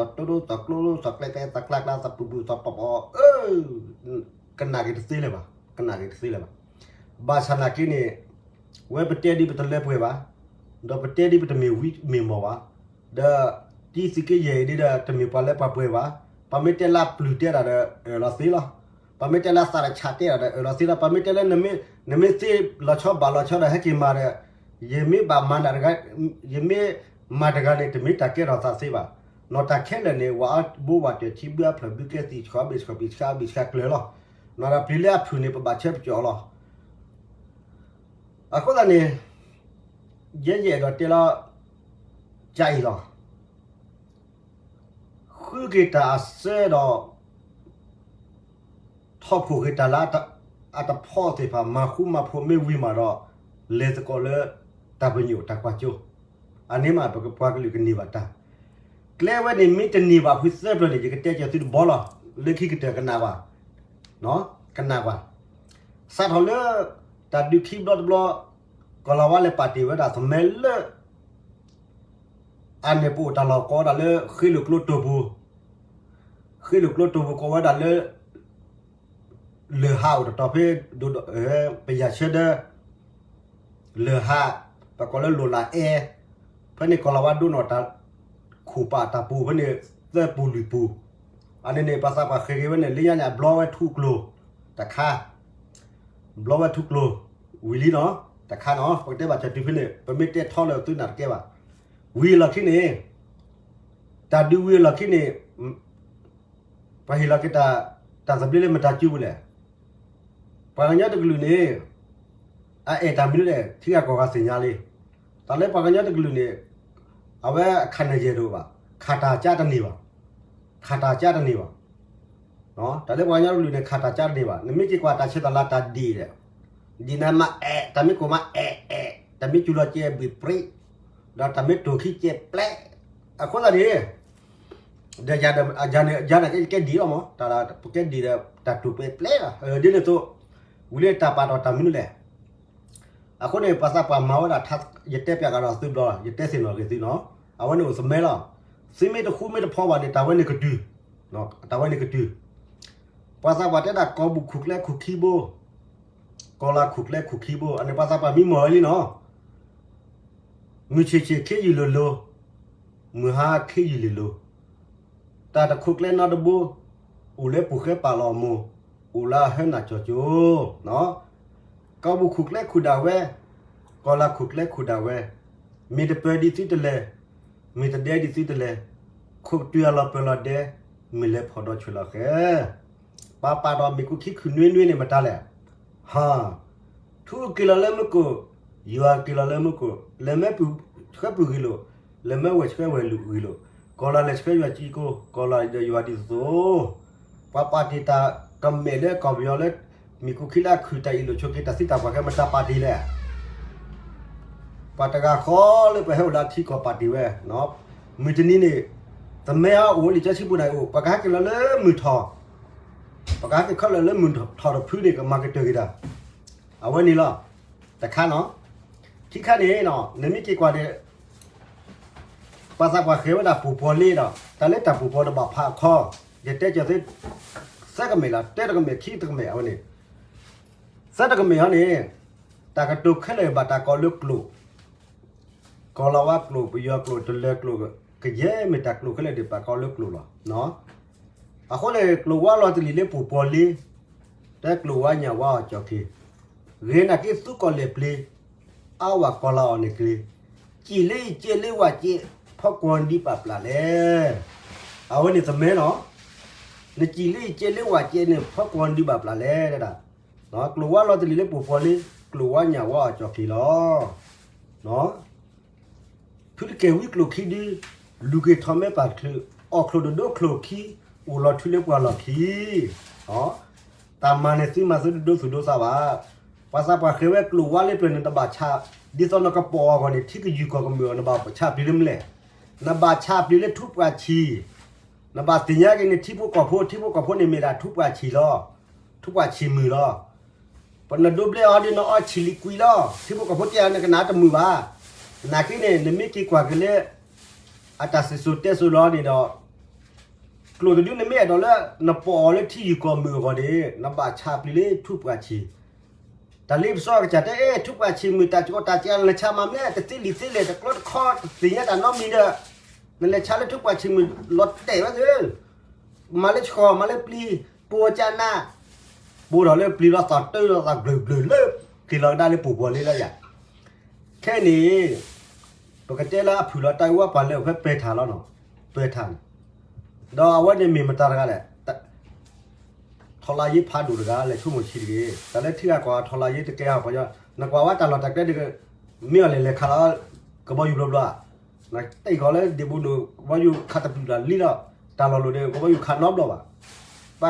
သီၣ်ကျိကျိ သီၣ်ကျဲကျဲ သီၣ်ကျါကျါ သီၣ်ပူၤပူၤ သီၣ်ပီၣ်ပီၣ် အၢ ကနၣ်က့ၤတသ့လၢၤဘၣ် ကနၣ်က့ၤတသ့လၢၤဘၣ်. ဘၣ်ဆၣ်နာ်က့န့ၣ် ဝဲပတဲဒ်ပတလၢပှဲၤဘၣ်, ဒီးပတဲဒ်ပတမ့ၢ်ဝံမ့ၢ်မီၢ်ဘၣ်, ဒီးတံသုးက့ယဲၢ်အံၤဒ်ဒီး တမ့ၢ်ပှၤလၢပှၤပှဲၤဘၣ်. ပှၤမ့ၢ်တဲလၢအပျုၢ်တဲဒၣ်ဒီး အၢၣ်လီၤသ့လီၤ. ပှၤမ့ၢ်တဲလၢအသးတဆးတဲဒၣ်ဒီး အၢၣ်လီၤသ့လီၤ. ပှၤမ့ၢ်တဲလၢ နမ့ၢ်သ့လီၤဆီဘၣ်လီၤဆီဒီး ဟဲက့ၤမၤဒီး ယမ့ၢ်ဘၣ်မၤနၤတဂၤ ယမ့ၢ်မၤတဂၤန့ၣ် တမ့ၢ်တၢ်ကဲထီၣ်သးသ့ဘၣ်. နီၢ်တၢ်ခဲလၢာ်န့ၣ် ဝၤအီဘိဝၤတၢၢ်ထံဘုအဖျၢၣ်ဘုကဲသံၣ်ဆှီဘ့ၣ်ဆှီဘ့ၣ်ဆှီဘ့ၣ်ဆှီကျၢၤလီၤ. နီၢ်ဒီးပျံၤလၢအဖုၣ်န့ၣ် ပဘၣ်ဆၢပကီၢ်လီၤ. အဃိသတးန့ၣ် ယဲယအဲၣ်ဒိးတဲလီၤ ကအံၤလီၤ. ဃုက့ၤတၢ်အစၢဒီး ထီၣ်ဖှိၣ်က့ၤတၢ်လၢအတဖီသ့ၣ်တဖၣ် မၤဃူမၤဖိးမ့ၢ်ဝံၤမးဒီး လဲၤသကိးလၢတၢ်ပညိၣ်တၢ်ကွၢ်စိ အန့ၣ်မး ပပှၤကလုာ်ကန့ၢ်ဘၣ်တၢ် ကျဲဝဲန့ၣ်မ့ၢ်တန့ၢ်ဘၣ်ဖုသၢပျၢၤန့ၣ် ယကတဲကၢၤသုတဘီလီၤ. လၢခံကတၢၢ်ကနၣ်ဘၣ်, ကနၣ်ဘၣ်. စးထီၣ်လၢ တၢ်ဒုးခံဘျီတဘျီ ကီၢ်လၤဝါလဲၤပာ်တ့ၢ်ဝဲဒၣ်သမၢလၢ အန့ၣ်ပအိၣ်တၢ်လီၢ်ကိးဝဲဒၣ်လၢ ဃ့လိာ်ကျိတိၢ်ပူၤ, ဃ့လိာ်ကျိတိၢ်ပူၤကိးဝဲဒၣ်လၢ လၢၢ်ဟးအိၣ်တတီၤဖဲ ဒိၣ် ပယၢ်ဆၢဒၢ လၢၢ်ဟး ပကိးလၢလိၣ်လၢ်အဲၣ်, ဖဲန့ၣ်ကီၢ်လၤဝါဒိၣ်နီၣ်တၢ် ခိၣ်ပာ်တၢ်ပူၤဖဲန့ၣ် သၢပူၤလွံၢ်ပူၤ, အန့ၣ်န့ၣ် ပှၤသးပှၢ်ဃ့က့ၤဝဲန့ၣ် လၢညါန့ၣ် အဘျီဝဲထူကျိၤ တခါ, ဘျီဝဲထူကျိၤ ဝံၤလံနီၤ, တခါနီၤ ပကတဲဘၣ်စၢၤတုၤဖဲန့ၣ် ပမ့ၢ်တဲထီလၢသုနၢ်တကဲဘၣ်, ဝံၤအလီၢ်ခံန့ၣ် တၢ်ဒုးဝံၤအလီၢ်ခံန့ၣ် ပှၤဟ့ၣ်လီၤက့ၤတၢ်သဘျ့လၢမတၤစုပူၤလဲၣ်. ပှၤကညီတကလုာ်န့ၣ် အအဲၣ်တၢ်မနုၤလဲၣ် ထံဂၤကီၢ်ဂၤသ့ၣ်ညါလံ. တၢ်လၢပှၤကညီတကလုာ်န့ၣ် အဝဲအခးန့ၢ်ယဲၢ်တအိၣ်ဘၣ်, ခးတၢ်ကၢတန့ၢ်ဘၣ်, ခးတၢ်ကၢတန့ၢ်ဘၣ်. တၢ်လၢပှၤကညီတကလုာ်န့ၣ် ခးတၢ်ကၢတန့ၢ်ဘၣ်. နမ့ၢ်က့ၤကွၢ်တၢ်ဆဲးတၢ်လၤတၢ်ဒ်လဲၣ်, ဒ်နၤမၤအဲၣ်, တၢ်မ့ၢ်ကိၢ်မၤအဲၣ်အဲၣ်, တၢ်မ့ၢ်စူၤလီၤကဲဘှံးပြံ, ဒီးတၢ်မ့ၢ်တိၢ်ခံကဲပျဲ, အဃိသတးန့ၣ် ဒီးယၤန့ၣ် ယၤန့ၣ်ကဲဒ်လီၤမး, ပကဲဒ်ဒီး တၢ်တိၢ်ပှဲၤပျဲလီၤ. ဒ်န့ၣ်အသိး ဝံၤလၢတၢ်ပာ်ဒီးတၢ်မနုၤလဲၣ်. အဃိန့ၣ် ပှၤသးပှၢ်မၤဝဲဒၣ် ယတဲပျးကဒီးသုဘျီလီၤ, ယတဲသ့ၣ်နီၣ်က့ၤသုနီၤ, အဝဲန့ၣ်အိၣ်သမၢလီၤ. သုမ့ၢ်တဃူမ့ၢ်တဖိးဘၣ်န့ၣ် တၢ်ဝဲန့ၣ်ကတုၤ, တၢ်ဝဲန့ၣ်ကတုၤ. ပှၤသးပှၢ်တဲဒၣ် ကီၢ်ပူၤခိၣ်ကျဲခိၣ်ခံဘိ, ကီၢ်လၤခိၣ်ကျဲခိၣ်ခံဘိ, အန့ၣ်ပှၤသးပှၢ်မံမီၢ်ဝဲလံနီၤ. မုၢ်ဆ့ၣ်ဆ့ၣ်ခ့ယုၢ်လိၤလိၤ, မုၢ်ဟါခ့ယုၢ်လ့ၤလိၤ, တၢ်တခိၣ်ကျဲနီတဘိ, အိၣ်လၢပူၤဃဲပာ်လီၤအမိၢ်, အိၣ်လၢအဟၢနၢ်ကၠီၤကၠိ, ကီၢ်ပူၤခိၣ်ကျဲခိၣ်ဒၣ်ဝဲ, ကီၢ်လၤခိၣ်ကျဲခိၣ်ဒၣ်ဝဲ, မ့ၢ်တပၢၤဒံးသုတလဲၤ, မ့ၢ်တဒဲဒံးသုတလဲၤ, ခိၣ်ကတုၤအလီၤပၢၤလီၤဒဲ, မ့ၢ်လဲၤဖီၣ်ဒီးဆွဲးလီၤဃဲ ပှၤပာ်ဒီးမ့ၢ်ကူခံခုၣ်နွ့နွ့န့ၣ်မတၤလဲၣ်. ဟါ, ထူက့ၤလီၤလၢမူခိၣ်, ယွၤက့ၤလီၤလၢမူခိၣ်, လဲၤမၢပှၤဆှၢပှၤဂ့ၤလိာ်, လဲၤမၢဝဲၢ်ဆှၢဝဲၢ်ဂ့ၤလိာ်, ကီၢ်လၤလဲၤဆှၢယွၤကံကိ, ကီၢ်လၤဒီးယွၤဒ်သိးသိး, ပှၤပာ်တ့ၢ်တၢ်ကမဲာ်လၢကီၢ်ပယီၤလၢ မ့ၢ်ကူခံလၢအခုၣ်တၢ်အ့ၣ်လိာ်ဆိးက့တၢ်သံတၢ်ပှၢ်ခဲ မတၤပာ်တ့ၢ်လဲၣ်. ပှၤတဂၤဃီလၢပဟဲအိၣ်လၢအထံကီၢ်ပာ်တ့ၢ်ဝဲ, မုၢ်တနံၤန့ၣ် သမၢအအိၣ်လံာ်စီဆှံပူၤန့ၣ်အိၣ်, ပှၤကဟဲက့ၤလီၤလၢမုၢ်ထီၣ်, ပှၤကဟဲက့ၤခဲလၢာ်လၢမုၢ်ထီၣ်တဖုန့ၣ် ကမၤကတၢၢ်က့ၤတၢ်, အဝဲန့ၣ်လီၤ. တခါနီၤ, ခံခါန့ၣ် နမ့ၢ်က့ၤကွၢ်န့ၣ် ပှၤသးပှၢ်ဃဲၤဝဲဒၣ်ပိာ်ပီၤလ့ဒီး တၢ်လၢတၢ်ပိာ်ပီၤတဘၣ်ဖးအခီ, ယတဲကၢၤသု သၢကမဲာ်လီၤ, တၢတကမဲာ် ခံတကမဲာ် အဝဲန့ၣ်, သၢတကမဲာ်ဟီန့ၣ် တၢ်ကတိၤခဲလၢာ်ဘၣ်တၢ်ကိးလၢကျိာ်, ကီၢ်လၤဝါကျိာ်, ပယီၤကျိာ်, တလၢၤကျိာ်, ကယဲၢ်မ့ၢ်တၢ်ကျိာ်ခဲလၢာ်ဒ်ဘၣ်ကိးလၢကျိာ်လီၤ. အဃိန့ၣ် ကျိာ်ဝါလီၤတလံၤလၢပိာ်ပီၤလ့, တၢကျိာ်ဝါညၣ်ဝါအီၤကၠီၣ်က့ၤ, ဂ့ၤနာ်က့သူကီၢ်လဲၢ်ပျ့ၤ, အါဝၣ်ကီၢ်လၤအီၤန့ၣ်က့ၤ, စံၣ်လၢယစဲးလၢဝၣ်စဲး, ဖီကွီၤဒံးဘၣ်ပျၢ်လဲၣ်. အဝဲန့ၣ်သမၢနီၤ, နစံၣ်လၢယစဲးလၢဝၣ်စဲးန့ၣ် ဖီကွီၤဒံးဘၣ်ပျၢ်လဲၣ်ဒၣ်. ကျိာ်ဝါလီၤတလံၤလၢပိာ်ပီၤလ့, ကျိာ်ဝါညၣ်ဝါအီၤကၠီၣ်က့ၤလီၤ. ဖုတကဲာ်ဝံကျိာ်ခံဒု, လူၤက့ၤထီၣ်မဲပာ်တချုး, အီၣ်ချိၣ်တဒိချိၣ်ခံ, အိၣ်လီၤထွံလၢပှၢ်လီၢ်ခံ, တၢ်မၤန့ၣ်သုမၤသုတဒိသူၣ်ဒိသးဘၣ်. ပှၤသးပှၢ်ဃဲၤဝဲကျိာ်ဝါလၢပျၢၤန့ၣ် နဘၣ်ဆး, ဒ်သိးနကပိာ်အီၤအဂီၢ်န့ၣ် ထံကယုၢ်ကီၢ်ကမုာ်အီၤ နဘၣ်ဆးပျ့ၤလၢမနုၤလဲၣ်. နဘၣ်ဆးပျ့ၤလၢထူပှၢ်ဆံၣ်, နဘၣ်သ့ၣ်ညါက့ၤန့ၣ် ထံဖိကီၢ်ဖိ, ထံဖိကီၢ်ဖိန့ၣ်မ့ၢ်ဒၣ်ထူပှၢ်ဆံၣ်လီၤ, ထူပှၢ်ဆံၣ်မုာ်လီၤ. ပနဒိးဘျဲအီၤဒီးနအီဆံၣ်လံကွံာ်လီၤ, ထံဖိကီၢ်ဖိတဲအီၤနကနၣ်တမုာ်ဘၣ်. နာ်က့န့ၣ် နမ့ၢ်က့ၤကွၢ်က့ၤလၢ အတၢ်စံၣ်စိၤတဲစိၤလီၤန့ၣ်ဒီး ကျိာ်တဒုနမ့ၢ်အဲၣ်ဒိးလၢ နပိာ်အီၤလၢထံယုၢ်ကီၢ်မုာ်အဂီၢ်န့ၣ် နဘၣ်ဆးပျ့ၤလၢထူပှၢ်ဆံၣ်. တၢ်လၢပစီအကစၢ်တဲ အဲ ထူပှၢ်ဆံၣ်မုာ် တၢ်ကီတၢ်ကဲ လဲၤဆါမၤမ့ၢ် တသ့လံာ်သ့လဲၣ် တကျီတခီ တသ့ၣ်ညါတၢ်နီတမံၤဒီး နလဲၤဆါလၢထူပှၢ်ဆံၣ်မုာ်လီၤတဲာ်ဝဲသ့ၣ် မၤလၢဆှီၣ် မၤလၢပျံၤ ပိာ်ကနၣ် ပိာ်ထီၣ်လၢပျံၤလီၤသီၣ်တၢ်လီၤသီၣ်ဘျုးဘျုးလၢ က့ၤလီၤကဒါလၢပူၤပှီၤလ့လၢယၤ ခဲအံၤန့ၣ် ပကတဲလၢအဖုၣ်လီၤတၢ်အုၣ်ဝါပာ်လၢအဖဲပဲၤထၣ်လီၤနီၤ ပဲၤထၣ်န့ၣ် ဒီးအဝဲန့ၣ်မ့ၢ်မတၤတဂၤလဲၣ် ထီလါယ့ဖးဒိၣ်တဂၤလဲၣ် ဆိကမိၣ်ဆံးတဂ့ၤ တၢ်လၢထံဂၤကီၢ်ဂၤထီလါယ့တကဲအီၤပှၤညီ နကွၢ်ဝဲတၢ်လီၢ်တၢ်ကျဲဒ် မ့ၢ်အီၤလဲၤလဲၤခးလီၤ ကဘီယူၤဘျီဘျီ နတ့ၢ်ကီၤလၢဒံးဘိဒိၣ် ကဘီယူၤခးတပျုာ်တၢ်လံလီၤ တၢ်လီၢ်လိၤန့ၣ် ကဘီယူၤခးနီတဘျီဘၣ် ပှၤ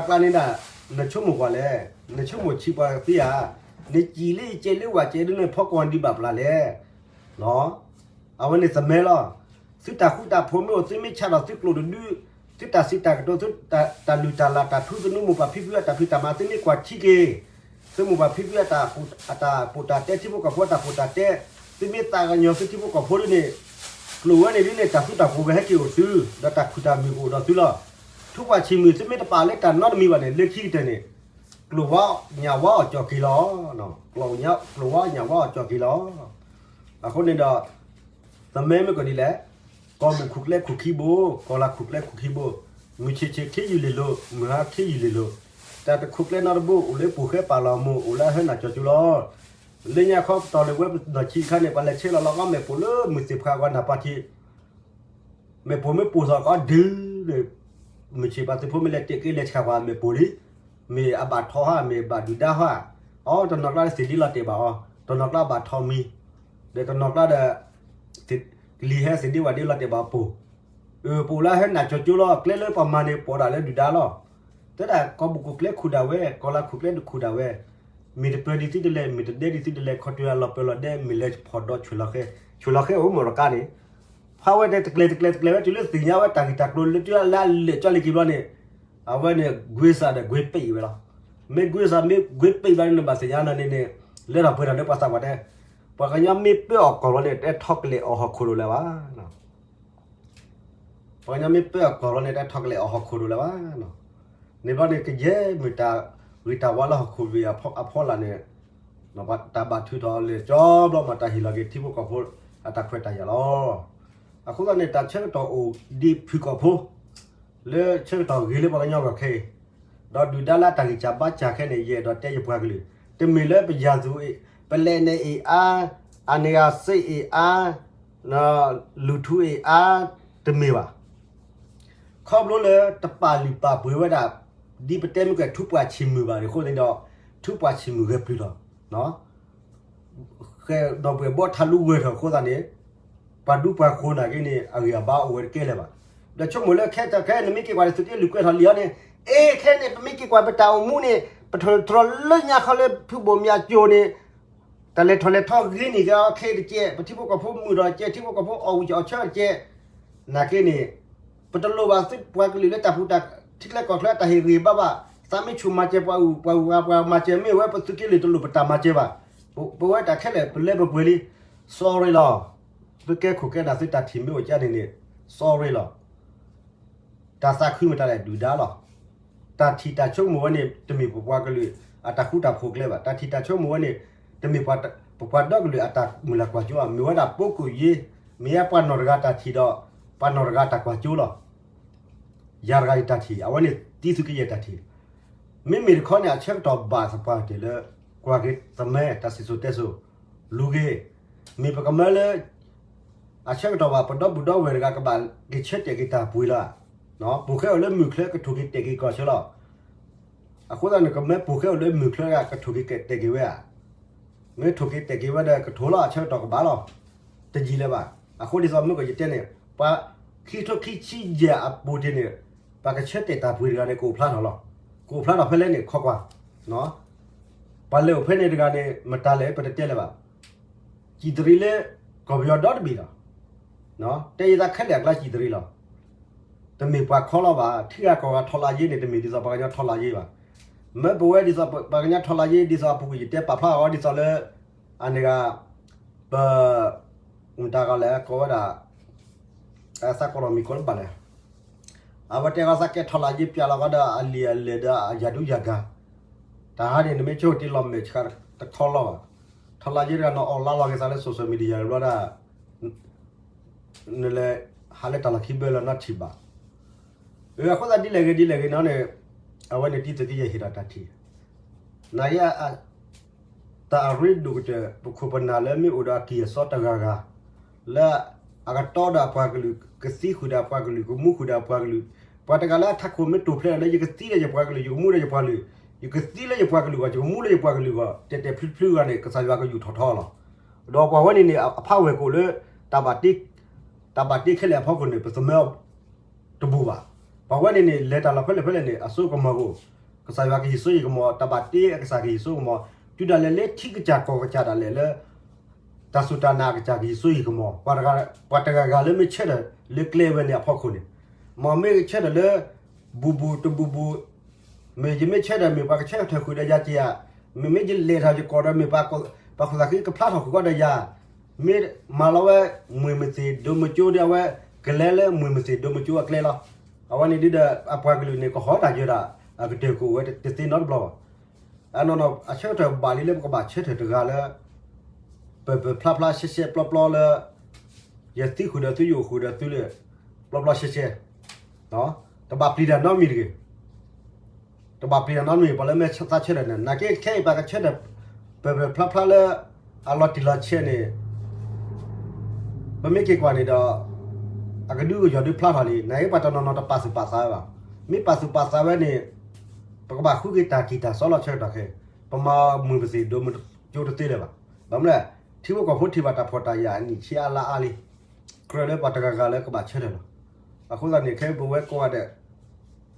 ကျါန့ၣ်ဒၣ် နဆိကမိၣ်ကွၢ်လဲၣ် နဆိကမိၣ်ဆံးပှၤသ့ဧါ နစံၣ်လၢယကဲလၢဝၣ်ကဲဒ်န့ၣ် ဖီကွီၤဒံးဘၣ်ပျၢ်လဲၣ် အဝဲန့ၣ်သမၢလီၤ သုတၢ်ဃူတၢ်ဖိးမ့ၢ်အိၣ် သုမ့ၢ်ဆးဒီးသုကျိာ်တဒု သုတၢ်စံးတၢ်ကတိၤ သုတၢ်လုၢ်တၢ်လၢ် တၢ်ထူသနူမိၢ်ပၢ်ဖံဖုအတၢ်ဖံးတၢ်မၤ သုမ့ၢ်ကွၢ်ထံက့ၤ သုမိၢ်ပၢ်ဖံဖုအတၢ်ပိာ်တၢ်တဲ ထံဖိကီၢ်ဖိအတၢ်ပိာ်တၢ်တဲ, သုမ့ၢ်သးကညီၤသုထံဖိကီၢ်ဖိဒ်န့ၣ်, ကျိာ်ဝဲန့ၣ်ဒ်န့ၣ် တၢ်ဃူတၢ်ဖိးကဟဲက့ၤအိၣ်သု, ဒီးတၢ်ခုၣ်တၢ်မုာ်ကအိၣ်ဒီးသုလီၤ. ထူပှၢ်ဆံးမုာ် သုမ့ၢ်တပာ်လၢတၢ်နီတမံၤဘၣ်န့ၣ် လၢခံကတၢၢ်န့ၣ် ကျိာ်ဝါညၣ်ဝါအီၣ်ကၠီၣ်က့ၤလီၤ. ကျိာ်ဝါညၣ်ဝါအီၣ်ကၠီၣ်က့ၤလီၤ. အဃိန့ၣ်ဒီး သမၢမ့ၢ်ကီးဒ်လဲၣ်, ကီၢ်မုၢ်ခိၣ်ကျဲခိၣ်ခံဘိ, ကီၢ်လၤခိၣ်ကျဲခိၣ်ခံဘိ, မုၢ်ဆ့ၣ်ဆ့ၣ်ခ့ယုၢ်လ့ၢ်လိၤ, မုၢ်ဟါခ့ယုၢ်လ့ၢ်လိၤ, တၢ်တခိၣ်ကျဲနီတဘိ အိၣ်လၢပိာ်ဃဲပာ်လီၤမုၢ် အိၣ်လၢအဟၢနၢ်ကၠီၣ်ကၠိလီၤ. လၢညါခီပတီၢ်လၢဝဲပနီၢ်ဆံးတခါန့ၣ် ပှၤလဲၤဆဲးလီၤလီၤကီးမဲာ်ပိာ်လၢမုၢ်သ့ၣ်ဖှါဂီၤနၢ်ပၢၢ်ထံး မဲာ်ပိာ်မ့ၢ်ပိာ်သီၣ်ကီးဒုး, မုၢ်ဆ့ၣ်ပှၤသုးဖိမ့ၢ်လဲၤတဲာ်က့ၤလဲၤဆှၣ်ပှၤမဲာ်ပိာ်လံ, မ့ၢ်အဘၣ်ထီဟါ မ့ၢ်ဘၣ်ဒုၣ်ဒါဟါ, အိ တနီၤကျါသ့ၣ်ဒ့လီၤတဲာ်ဘၣ်အီၤ, တနီၤကျါဘၣ်ထီမံၤ, ဒီးတနီၤကျါဒီး လံာ်ဟဲသ့ၣ်ဒ့ဝၣ်ဒ့လီၤတဲာ်ဘၣ်ပိာ်, အၢ ပအိၣ်လၢဟဲနၢ်ကၠီၣ်ကၠိလီၤ. ကျဲလၢပှၤမၤန့ၣ် ပိာ်ဒၣ်လၢဒုၣ်ဒါလီၤ. တဲဒၣ်ကီၢ်မုၢ်ခိၣ်ကျဲခိၣ်ဒၣ်ဝဲ, ကီၢ်လၤခိၣ်ကျဲခိၣ်ဒၣ်ဝဲ, မ့ၢ်တပၢၤဒံးသုတလဲၣ်, မ့ၢ်တဒဲဒံးသုတလဲၣ်, ခီၣ်ထံးအလီၤပၢၤလီၤဒဲ မ့ၢ်လဲၤဖီၣ်ဒီးဆွဲၣ်လီၤဃဲ, ဆွဲၣ်လီၤဃဲအိၣ်မ့ၢ်လီၤကါန့ၣ်, ဖးဝဲတဲတကျဲၤတကျဲၤတကျဲၤဝဲ တုၤလၢလၢအလဲၤကၠီလ့ၤက့ၤဘျီန့ၣ်, အဝဲန့ၣ် ကွ့စၢ်ဒီးကွ့ပံးဝဲလီၤ. မ့ၢ်ကွ့စၢ်မ့ၢ်ကွ့ပံးဘျီန့ၣ် နဘၣ်သ့ၣ်ညါနၤန့ၣ်န့ၣ်, လၢထီၣ်ပှဲၤထီၣ်လၢပှၤသးပှၢ်တဲ, ပှၤကညီမ့ၢ်ပၢအီၣ်ကီၢ်လီၤန့ၣ် တထီၣ်ကလဲာ်အီၣ်ဟီၣ်ခိၣ်ဒိၣ်လၢၤဘၣ် ပှၤကညီမ့ၢ်ပၢအီၣ်ကီၢ်လီၤန့ၣ် တၢ်ထီၣ်ကလဲာ်အီၣ်ဟီၣ်ခိၣ်ဒိၣ်လၢၤဘၣ်. န့ၣ်ဘျီန့ၣ် ကယဲၢ်မ့ၢ်တၢ်ဂ့ၤတၢ်ဝါလၢဟီၣ်ခိၣ်ဝ့ၢ်အဖီလာ်န့ၣ်, တၢ်ဘၣ်ထုးထီၣ်လၢာ်ကၠီဘျီမး တၢ်ဟ့ၣ်လီၤက့ၤထံဖိကီၢ်ဖိအတၢ်ခွဲးတၢ်ယာ်လီၤ. အဃိသတးန့ၣ် တၢ်ဆၢကတီၢ်အိၣ်ဒံးဖုၣ်ကိာ်ဖိ လၢဆၢကတီၢ်ဂ့ၤလၢပှၤကညီဂီၢ်ခဲအံၤ, ဒီးဒုၣ်ဒါလၢအတၢ်ဂံၢ်စၢ်ဘါစၢ်ခဲန့ၣ် ယအဲၣ်ဒိးတဲယပှၤကလုာ်, တမ့ၢ်လၢပယၢ်သူၣ်အ့ၣ်, ပလဲၣ်န့ၣ်အ့ၣ်အါ, အန့ၣ်ဂၤစ့အ့ၣ်အါ, လူၤထူအ့ၣ်အါ, တမ့ၢ်ဘၣ်. ခီဖျိလၢတပာ်လုၢ်ပာ်ပှ့ၤဝဲဒၣ် ဒ်ပတဲမ့ၢ်ကဲထူပှၢ်ဆံးမုာ်ဘၣ်အဃိန့ၣ်ဒီး ထူပှၢ်ဆံးမုာ်ဂဲၤပျုၢ်ထီၣ် ဃဲၤဒီးပှဲၤဘီထးလူဝဲၤထီၣ်အဃိသတးန့ၣ်, ပှၤဒူပှၤဃိၤနာ်က့န့ၣ် အဂံၢ်အဘါအိၣ်ဝဲတကဲလၢၤဘၣ်. ဒီးဆိကမိၣ်လၢခဲတၢ်ခဲ နမ့ၢ်က့ၤကွၢ်န့ၣ် သုးက့လွံၢ်ကွဲးထီၣ်လံအီၤန့ၣ်, အ့ ခဲန့ၣ် ပမ့ၢ်က့ၤကွၢ်ပတၢ်အိၣ်မူန့ၣ် ပထီၣ်တြီၤလၢညါခီလၢဖုဘိၣ်မၠးကၠိၤန့ၣ် တၢ်လဲၤထီၣ်လဲၤထီဂ့ၤန့ၣ်က့ၤအီၤခဲတကဲး, ပထံဖိကီၢ်ဖိမုာ်ထီၣ်တကဲး, ထံဖိကီၢ်ဖိအီၣ်ဝံၣ်အီၣ်ဆၢတကဲး, နာ်က့န့ၣ် ပတလိၣ်ဘၣ်သုပှၤကလုာ်လၢတၢ်ပူၤတၢ် ထံချၢကီၢ်ချၢတၢ်ဟ့ၣ်ဂံၢ်ဘါဘၣ်, သးမ့ၢ်ဆူၣ်မၤစၢၤပှၤအုၣ် ပှၤအုၣ်ဂၤပှၤမၤစၢၤမ့ၢ်ဝဲ ပသုးက့လွံၢ်တလိၣ်ပတၢ်မၤစၢၤဘၣ်. ပဝဲတၢ်ခဲလၢာ်ပလဲပပှဲၤလံ, sorry လီၤ. သုကဲခိၣ်ကဲနၢ်သုတၢ်ထံၣ်မ့ၢ်အိၣ်ကါန့ၣ်န့ၣ် sorry လီၤ. တၢ်သးခုမတၤလဲၣ်ဒုၣ်ဒါလီၤ. တၢ်ထံၣ်တၢ်ဆိကမိၣ်ဝဲန့ၣ် တမ့ၢ်ပပှၤကလုာ်အတၢ်ဃူတၢ်ဖိးကျဲဘၣ်. တၢ်ထံၣ်တၢ်ဆိကမိၣ်ဝဲန့ၣ် တမ့ၢ်ပပှၤဒီကလုာ်အတၢ်မုၢ်လၢ်ကွၢ်စိဘၣ်. မ့ၢ်ဝဲဒၣ်ပိကိၣ်ယ့, မ့ၢ်ပှၤနီၢ်တဂၤတၢ်ထံၣ်ဒီး ပှၤနီၢ်တဂၤတၢ်ကွၢ်စိလီၤ. ယၤတဂၤယတၢ်ထံၣ် အဝဲန့ၣ်တံသုးက့ယဲၢ်တၢ်ထံၣ်. မ့မ့ၢ်တခီန့ၣ် အဆၢကတီၢ်ဘၣ်သပှၢ်တၢၢ်လၢ ကွၢ်က့ၤသမၢတၢ်စံၣ်စိၤတဲစိၤ လူၤဂ့ၤ, မ့ၢ်ပကမၢလၢ အဆၢကတီၢ်ဘၣ် ပဒီပုၢ်ဒီဝဲၢ်တဂၤကဘၣ်က့ၤဆၢတဲာ်က့ၤတၢ်ပှ့ၤလီၤ. ပိာ်ဃဲအိၣ်လၢမုၢ်ချၢကထိၣ်က့ၤတဲာ်က့ၤကီၢ်ဆၢလီၤ. အဃိသတးန့ၣ် ကမၢပိာ်ဃဲအိၣ်လၢမုၢ်ချၢတဂၤကထိၣ်က့ၤတဲာ်က့ၤဝဲဧါ. မ့ၢ်ထိၣ်က့ၤတဲာ်က့ၤဝဲဒီးကထိၣ်လီၤ အဆၢကတီၢ်ကဘၣ်လီၤ. တယံာ်လၢၤဘၣ်. အဃိဒ်သိးမ့ၢ်ကီးယတဲန့ၣ် ပှၤခံကထိခံဆံယဲၢ်အပူၤတ့ၢ်န့ၣ် ပှၤကဆၢတဲာ်တၢ်ပှ့ၤတဂၤန့ၣ် ကအိၣ်ဖျါထီၣ်လီၤ. ကအိၣ်ဖျါထီၣ်ဖဲလဲၣ်န့ၣ် ခီကွၢ် ပှၤလဲၤအိၣ်ဖဲန့ၣ်တဂၤန့ၣ် မတၤလဲၣ်ပတတဲလၢၤဘၣ်. စံၣ်တရံးလၢ ကီၢ်ပယီၤဒီတဘ့ၣ်လီၤ. တဲယသးခဲလၢာ်အကျါစံၣ်တရံးလီၤ. တမ့ၢ်ပှၤခီလီၤဘၣ်. ထံဂၤကီၢ်ဂၤထီလါယ့န့ၣ် တမ့ၢ်ဒ်သိးပှၤကညီထီလါယ့ဘၣ်. မ့ၢ်ပဝဲဒ်သိးပှၤကညီထီလါယ့ ဒ်သိးအပူၤကွံာ်ယတဲပာ်ဖျါအီၤဒ်သိးလၢ အန့ၣ်ဂၤ ပ မတၤဂၤလဲၣ် ကိးဝဲဒၣ် သးကိးလီၤမံၤကိးလၢဘၣ်လဲၣ်. အဝဲတဲဂီၤသးကဲထီလါယ့ပျဲလီၤဂီၤဒီးအလံာ်အလဲၢ်ဒီးအယၤဒူယၤဂၤ, တၢ်ဟါန့ၣ် နမ့ၢ်ဆိကတ့လီၤမဲာ်ဆှးတခီလီၤဘၣ်. ထီလါယ့တဂၤ နအီၣ်လါလီၤက့ၤသးလၢ social media ဘျီဒၣ် နလဲၤဟးလၢတၢ်လီၢ်ခံဘၢလၢနီထံၣ်ဘၣ်. အဃိသတးဒ်လဲၣ်ဂ့ၤဒ်လဲၣ်ဂ့ၤနီၤန့ၣ် အဝဲန့ၣ်တံသုးက့ယဲၢ်ဟ့ၣ်ဒီးတၢ်ထံၣ် နာ်က့ တၢ်အရ့ဒိၣ်ကတၢၢ် ပခိၣ်ပနၢ်လၢမ့ၢ်အိၣ်ဒီးအကံၢ်အစီတဂၤဂၤ လၢအကတီဒီးအပှၤကလုာ် ကသံဃုာ်ဒီးအပှၤကလုာ် ကမူဃုာ်ဒီးအပှၤကလုာ်, ပှၤတဂၤလၢအထးခိၣ်မ့ၢ်တိာ်ဖျဲးလၢ ယကသံလၢယပှၤကလုာ် ယကမူလၢယပှၤကလုာ်, ယကသံလၢယပှၤကလုာ်ဂီၢ် ယကမူလၢယပှၤကလုာ်ဂီၢ် တဲာ်တဲာ်ဖျုးဖျုးဂၤန့ၣ် ကစၢ်ယွၤကယူာ်ထီၣ်ထီလီၤ. ဒီးပှၤဝဲန့ၣ်န့ၣ် အဖးဝဲၢ်ကအိၣ်လၢ တၢ်ဘၣ်တ့ခဲလၢာ်အဖီခိၣ်န့ၣ် ပသမၢ တဘူၣ်ဘၣ်. ပှၤဝဲန့ၣ်န့ၣ် လဲၤတၢ်လီၢ်ဖဲလဲၣ်ဖဲလဲၣ်န့ၣ် အစိကမီၤကအိၣ်, ကစၢ်ယွၤကဟံးစိဟံးကမီၤ, တၢ်ဘၣ်တ့အကစၢ်ကဟံးစိကမီၤ, တုၤဒၣ်လဲာ်လၢထံကစၢ်ကီၢ်ကစၢ်ဒၣ်လဲာ်လၢ တၢ်စူၢ်တၢ်နာ်အကစၢ်ကဟံးစိဟံးကမီၤ, ပှၤတဂၤဂၤလၢမ့ၢ်ဆၢထၢၣ်လၢကျဲဝဲန့ၣ်အဖီခိၣ်န့ၣ်, မ်မ့ၢ်ဆၢထၢၣ်လၢ ဘူၣ်ဘူၣ်တဘူၣ်ဘူၣ်, မ့ၢ်ယမ့ၢ်ဆၢထၢၣ်မ့ၢ်ပှၤကဆၢထၢၣ်ဃုာ်ဒီးယၤက့ၤဧါ မ့မ့ၢ်ယလဲၤထီၣ်ယကိးဒီးမ့ၢ်ပှၤခိၣ်သၣ်ဃံကဖျါထီၣ်ဃုာ်ဃီဒီးယၤ, မ့ၢ်မၤလီၤဝဲ မွေမသ့ၣ်ဒိမကၠိဒီး အဝဲကလဲၤလၢမွေမသ့ၣ်ဒိမကၠိအကျဲလီၤ. အဝဲန့ၣ်ဒ်ဒီး အပှၤကလုာ်န့ၣ် ကဟီတၢ်ယၢၤတၢ် အကတၢၢ်ကအိၣ်ဝဲတသ့နီတဘျီဘၣ်. အနီၢ်နီၢ် အဆၢကတီၢ်ဘၣ်လံလၢပကဘၣ်ဆၢထၢၣ်တဂၤလၢ ပၢၢ်ပၢၢ်ဖျါဖျါရှဲရှဲပျီပျီလၢ ယသံဃုာ်ဒီးသု ယအိၣ်ဃုာ်ဒီးသုလၢ ပျီပျီရှဲရှဲ, တဘၣ်ပျံၤတၢ်နီတမံၤတဂ့ၤ. တဘၣ်ပျံၤတၢ်နီတမံၤ ပှၤလၢမ့ၢ်သးဆၢထၢၣ်န့ၣ် နာ်က့ခဲအံၤပှၤကဆၢထၢၣ် ပၢၢ်ပၢၢ်ဖျါဖျါလၢ အလီၤတံၢ်လီၤဆဲးန့ၣ် ပမ့ၢ်က့ၤကွၢ်န့ၣ်ဒီး အကဒုကယီၤဒုဖျါထီၣ်လံ. နာ်က့ပှၤတနီၤနီၤတပာ်သူၣ်ပာ်သးဝဲဘၣ်. မ့ၢ်ပာ်သူၣ်ပာ်သးဝဲန့ၣ် ပကဘၣ်ဃုက့ၤတၢ်ထံၣ်တၢ်စီလီၤဆၢကတီၢ်ခဲအံၤ, ပမၤမွေမသ့ၣ်ဒိမကၠိတသ့လၢၤဘၣ်. ဘၣ်မနုၤလဲၣ်, ထံဖိကီၢ်ဖိထံၣ်ဘၣ်တၢ်ဖှီၣ်တၢ်ယာ်အနံၣ်ဆံအါလါအါလံ, ကြၢးလၢပှၤတဂၤဂၤလၢကဘၣ်ဆၢထၢၣ်လီၤ. အဃိသတးန့ၣ် ခဲအံၤပဝဲကိးဂၤဒဲး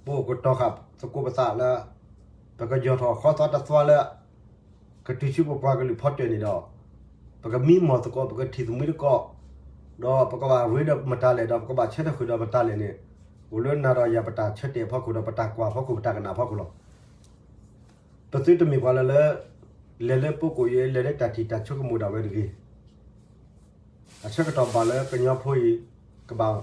ပအိၣ်ကတီၤဃာ်သကိးပသးလၢ ပကယီၢ်ထီၣ်ဃီသီတသွါလၢ ကတုၤဆူပပှၤကလုာ်ဖီတၢၢ်န့ၣ်ဒီး ပကမံမီၢ်သကိး ပကထံၣ်သမှံသကိး ဒီးပကဘၣ်ရ့ဒီးမတၤလဲၣ် ဒီးပကဘၣ်ဆၢထၢၣ်ဃုာ်ဒီးမတၤလဲၣ်န့ၣ် အိၣ်လၢနၤဒီးယၤပတၢ်ဆၢတဲာ်အဖီခိၣ်ဒီးပတၢ်ကွၢ်အဖီခိၣ် ပတၢ်ကနၣ်အဖီခိၣ်လီၤ. ပသုတမ့ၢ်ပှၤလၢ လဲၤလၢပကိၣ်ယဲ လဲၤလၢတၢ်ထံၣ်တၢ်ဆိကမိၣ်ဒၣ်ဝဲတဂ့ၤ. အဆၢကတီၢ်ဘၣ်လၢကညီဖိအံၤ ကဘၣ်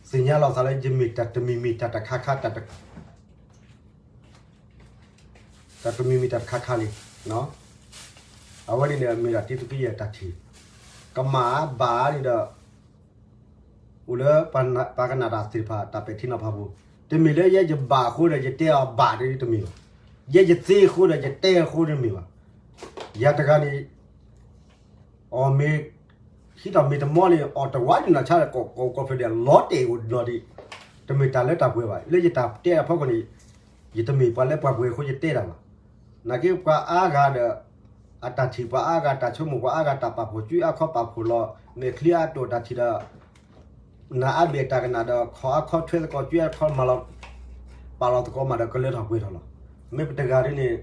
သ့ၣ်ညါလီၤသးလၢယမ့ၢ်တၢ်တမံၤမံၤ တၢ်တခါခါ တၢ်တမံၤမံၤတၢ်တခါခါလံ. အဝဲန့ၣ်န့ၣ် မ့ၢ်ဒၣ်တံသုးက့ယဲၢ်တၢ်ထံၣ်, ကမၣ်ဘၣ်န့ၣ်ဒီး အိၣ်လၢပှၤကနၣ်တၢ်သ့ၣ်တဖၣ် တၢ်ပဲာ်ထံနီၤဖးပူၤ, တမ့ၢ်လၢယဲယဘၣ်အဃိဒီး ယတဲအီၤဘၣ်ဒီးတမ့ၢ်ဘၣ်, ယဲယသ့အဃိဒီး ယတဲအဃိတမ့ၢ်ဘၣ်. ယၤတဂၤန့ၣ် အီၣ်မ့ၤ ဟံးထီၣ်မ့ၤတမီန့ၣ် အီၣ်တဝါနံၣ်နီၢ်ဆါဒီး ကိးကိးဖျၢၣ်ဒီး လီၤတဲာ်အိၣ်နီၤဒံး, တမ့ၢ်တၢ်လၢတၢ်ပှဲၤဘၣ်. လၢယတၢ်တဲအဖီခိၣ်န့ၣ် ယတမ့ၢ်ပှၤလၢပှၤပှဲၤအဃိယတဲတၢ်ဘၣ်. နာ်က့ပှၤအါဂၤဒီး အတၢ်ထံၣ်ပှၤအါဂၤ တၢ်ဆိကမိၣ်ပှၤအါဂၤ တၢ်ပာ်ဖှိၣ် ကွံအါခီပာ်ဖှိၣ်လီၤ မဲာ်ချံအါတိၢ်တၢ်ထံၣ်ဒီး နၢ်အါဘ့ၣ်တၢ်ကနၣ်ဒီး ခီၣ်အါခီထွဲသကိး ကွံအါခီမၤလီၤ ပာ်လီၤသကိးမးဒီး ကလၢထီၣ်ပှဲၤထီၣ်လီၤ. မ့ၢ်ပတဂၤဒ်န့ၣ်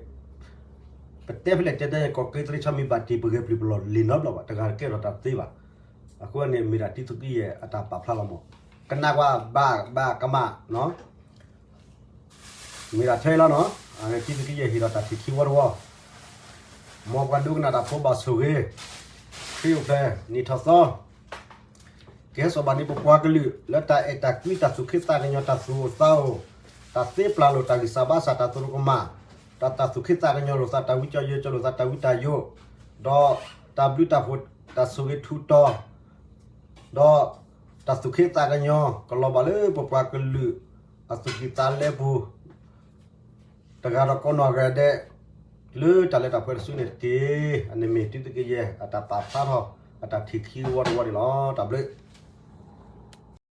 ပတဲဖဲလဲၣ်တဲတဲ ကီၢ်က့သရ့ဆီမံၤဘၣ်တ့ၢ် ပဂဲၤပျုၢ်ပလီၢ်လံၤနီတဘျီဘၣ်, တဂၤတကဲထီၣ်တၢ်တသ့ဘၣ်. အဃိန့ၣ် မ့ၢ်ဒၣ်တံသုးက့ယဲၢ်အတၢ်ပာ်ဖျါလီၤမး, ကနၣ်ကွၢ်ဘၣ်ဘၣ်ကမၣ် မ့ၢ်ဒၣ်ထဲလီၤနီၤ, တံသုးက့ယဲၢ်ဟ့ၣ်ဒီးတၢ်ထံၣ်ခံဝီတဝီ, မ်ပှၤဒိကနၣ်တၢ်ဖိဘၣ်ဆိၣ်ဂ့ၤ, ခရံာ်အိၣ်ဖျဲၣ်နံၣ်ထီၣ်သီ ကဟဲစိာ်ဘၣ်န့ၢ်ပပှၤကလုာ် လၢတၢ်အဲၣ်တၢ်ကွံ တၢ်သူၣ်ခ့သးကညီၤ တၢ်သူၣ်အိၣ်သးအိၣ်, တၢ်သ့ပျၢ်လိာ် တၢ်ဂံၢ်စၢ်ဘါစၢ် တၢ်သရူးကမၣ်, ဒီးတၢ်သူၣ်ခ့သးကညီၤလိာ်သး တၢ်ဝံကၠီယၢၤကၠီလိာ်သး တၢ်ဝံတၢ်ယိာ်, ဒီးတၢ်ဘျုးတၢ်ဖှိၣ် တၢ်ဆိၣ်ဂ့ၤထူးတီၤ, ဒီးတၢ်သူၣ်ခ့သးကညီၤ ကလီၤဘၣ်လၢပပှၤကလုာ် အသူၣ်ကံၢ်သးလဲပူၤ တဂၤဒီးကိးနီၢ်ဂၤဒဲး လၢတၢ်လၢတၢ်ပှဲၤတစုန့ၣ်တက့ၢ်. အန့ၣ်မ့ၢ်တံသုးက့ယဲၢ် အတၢ်ပာ်ဖျါထီၣ် အတၢ်ထံၣ်ခံဝီတဝီန့ၣ်လီၤ. တၢ်ဘျုး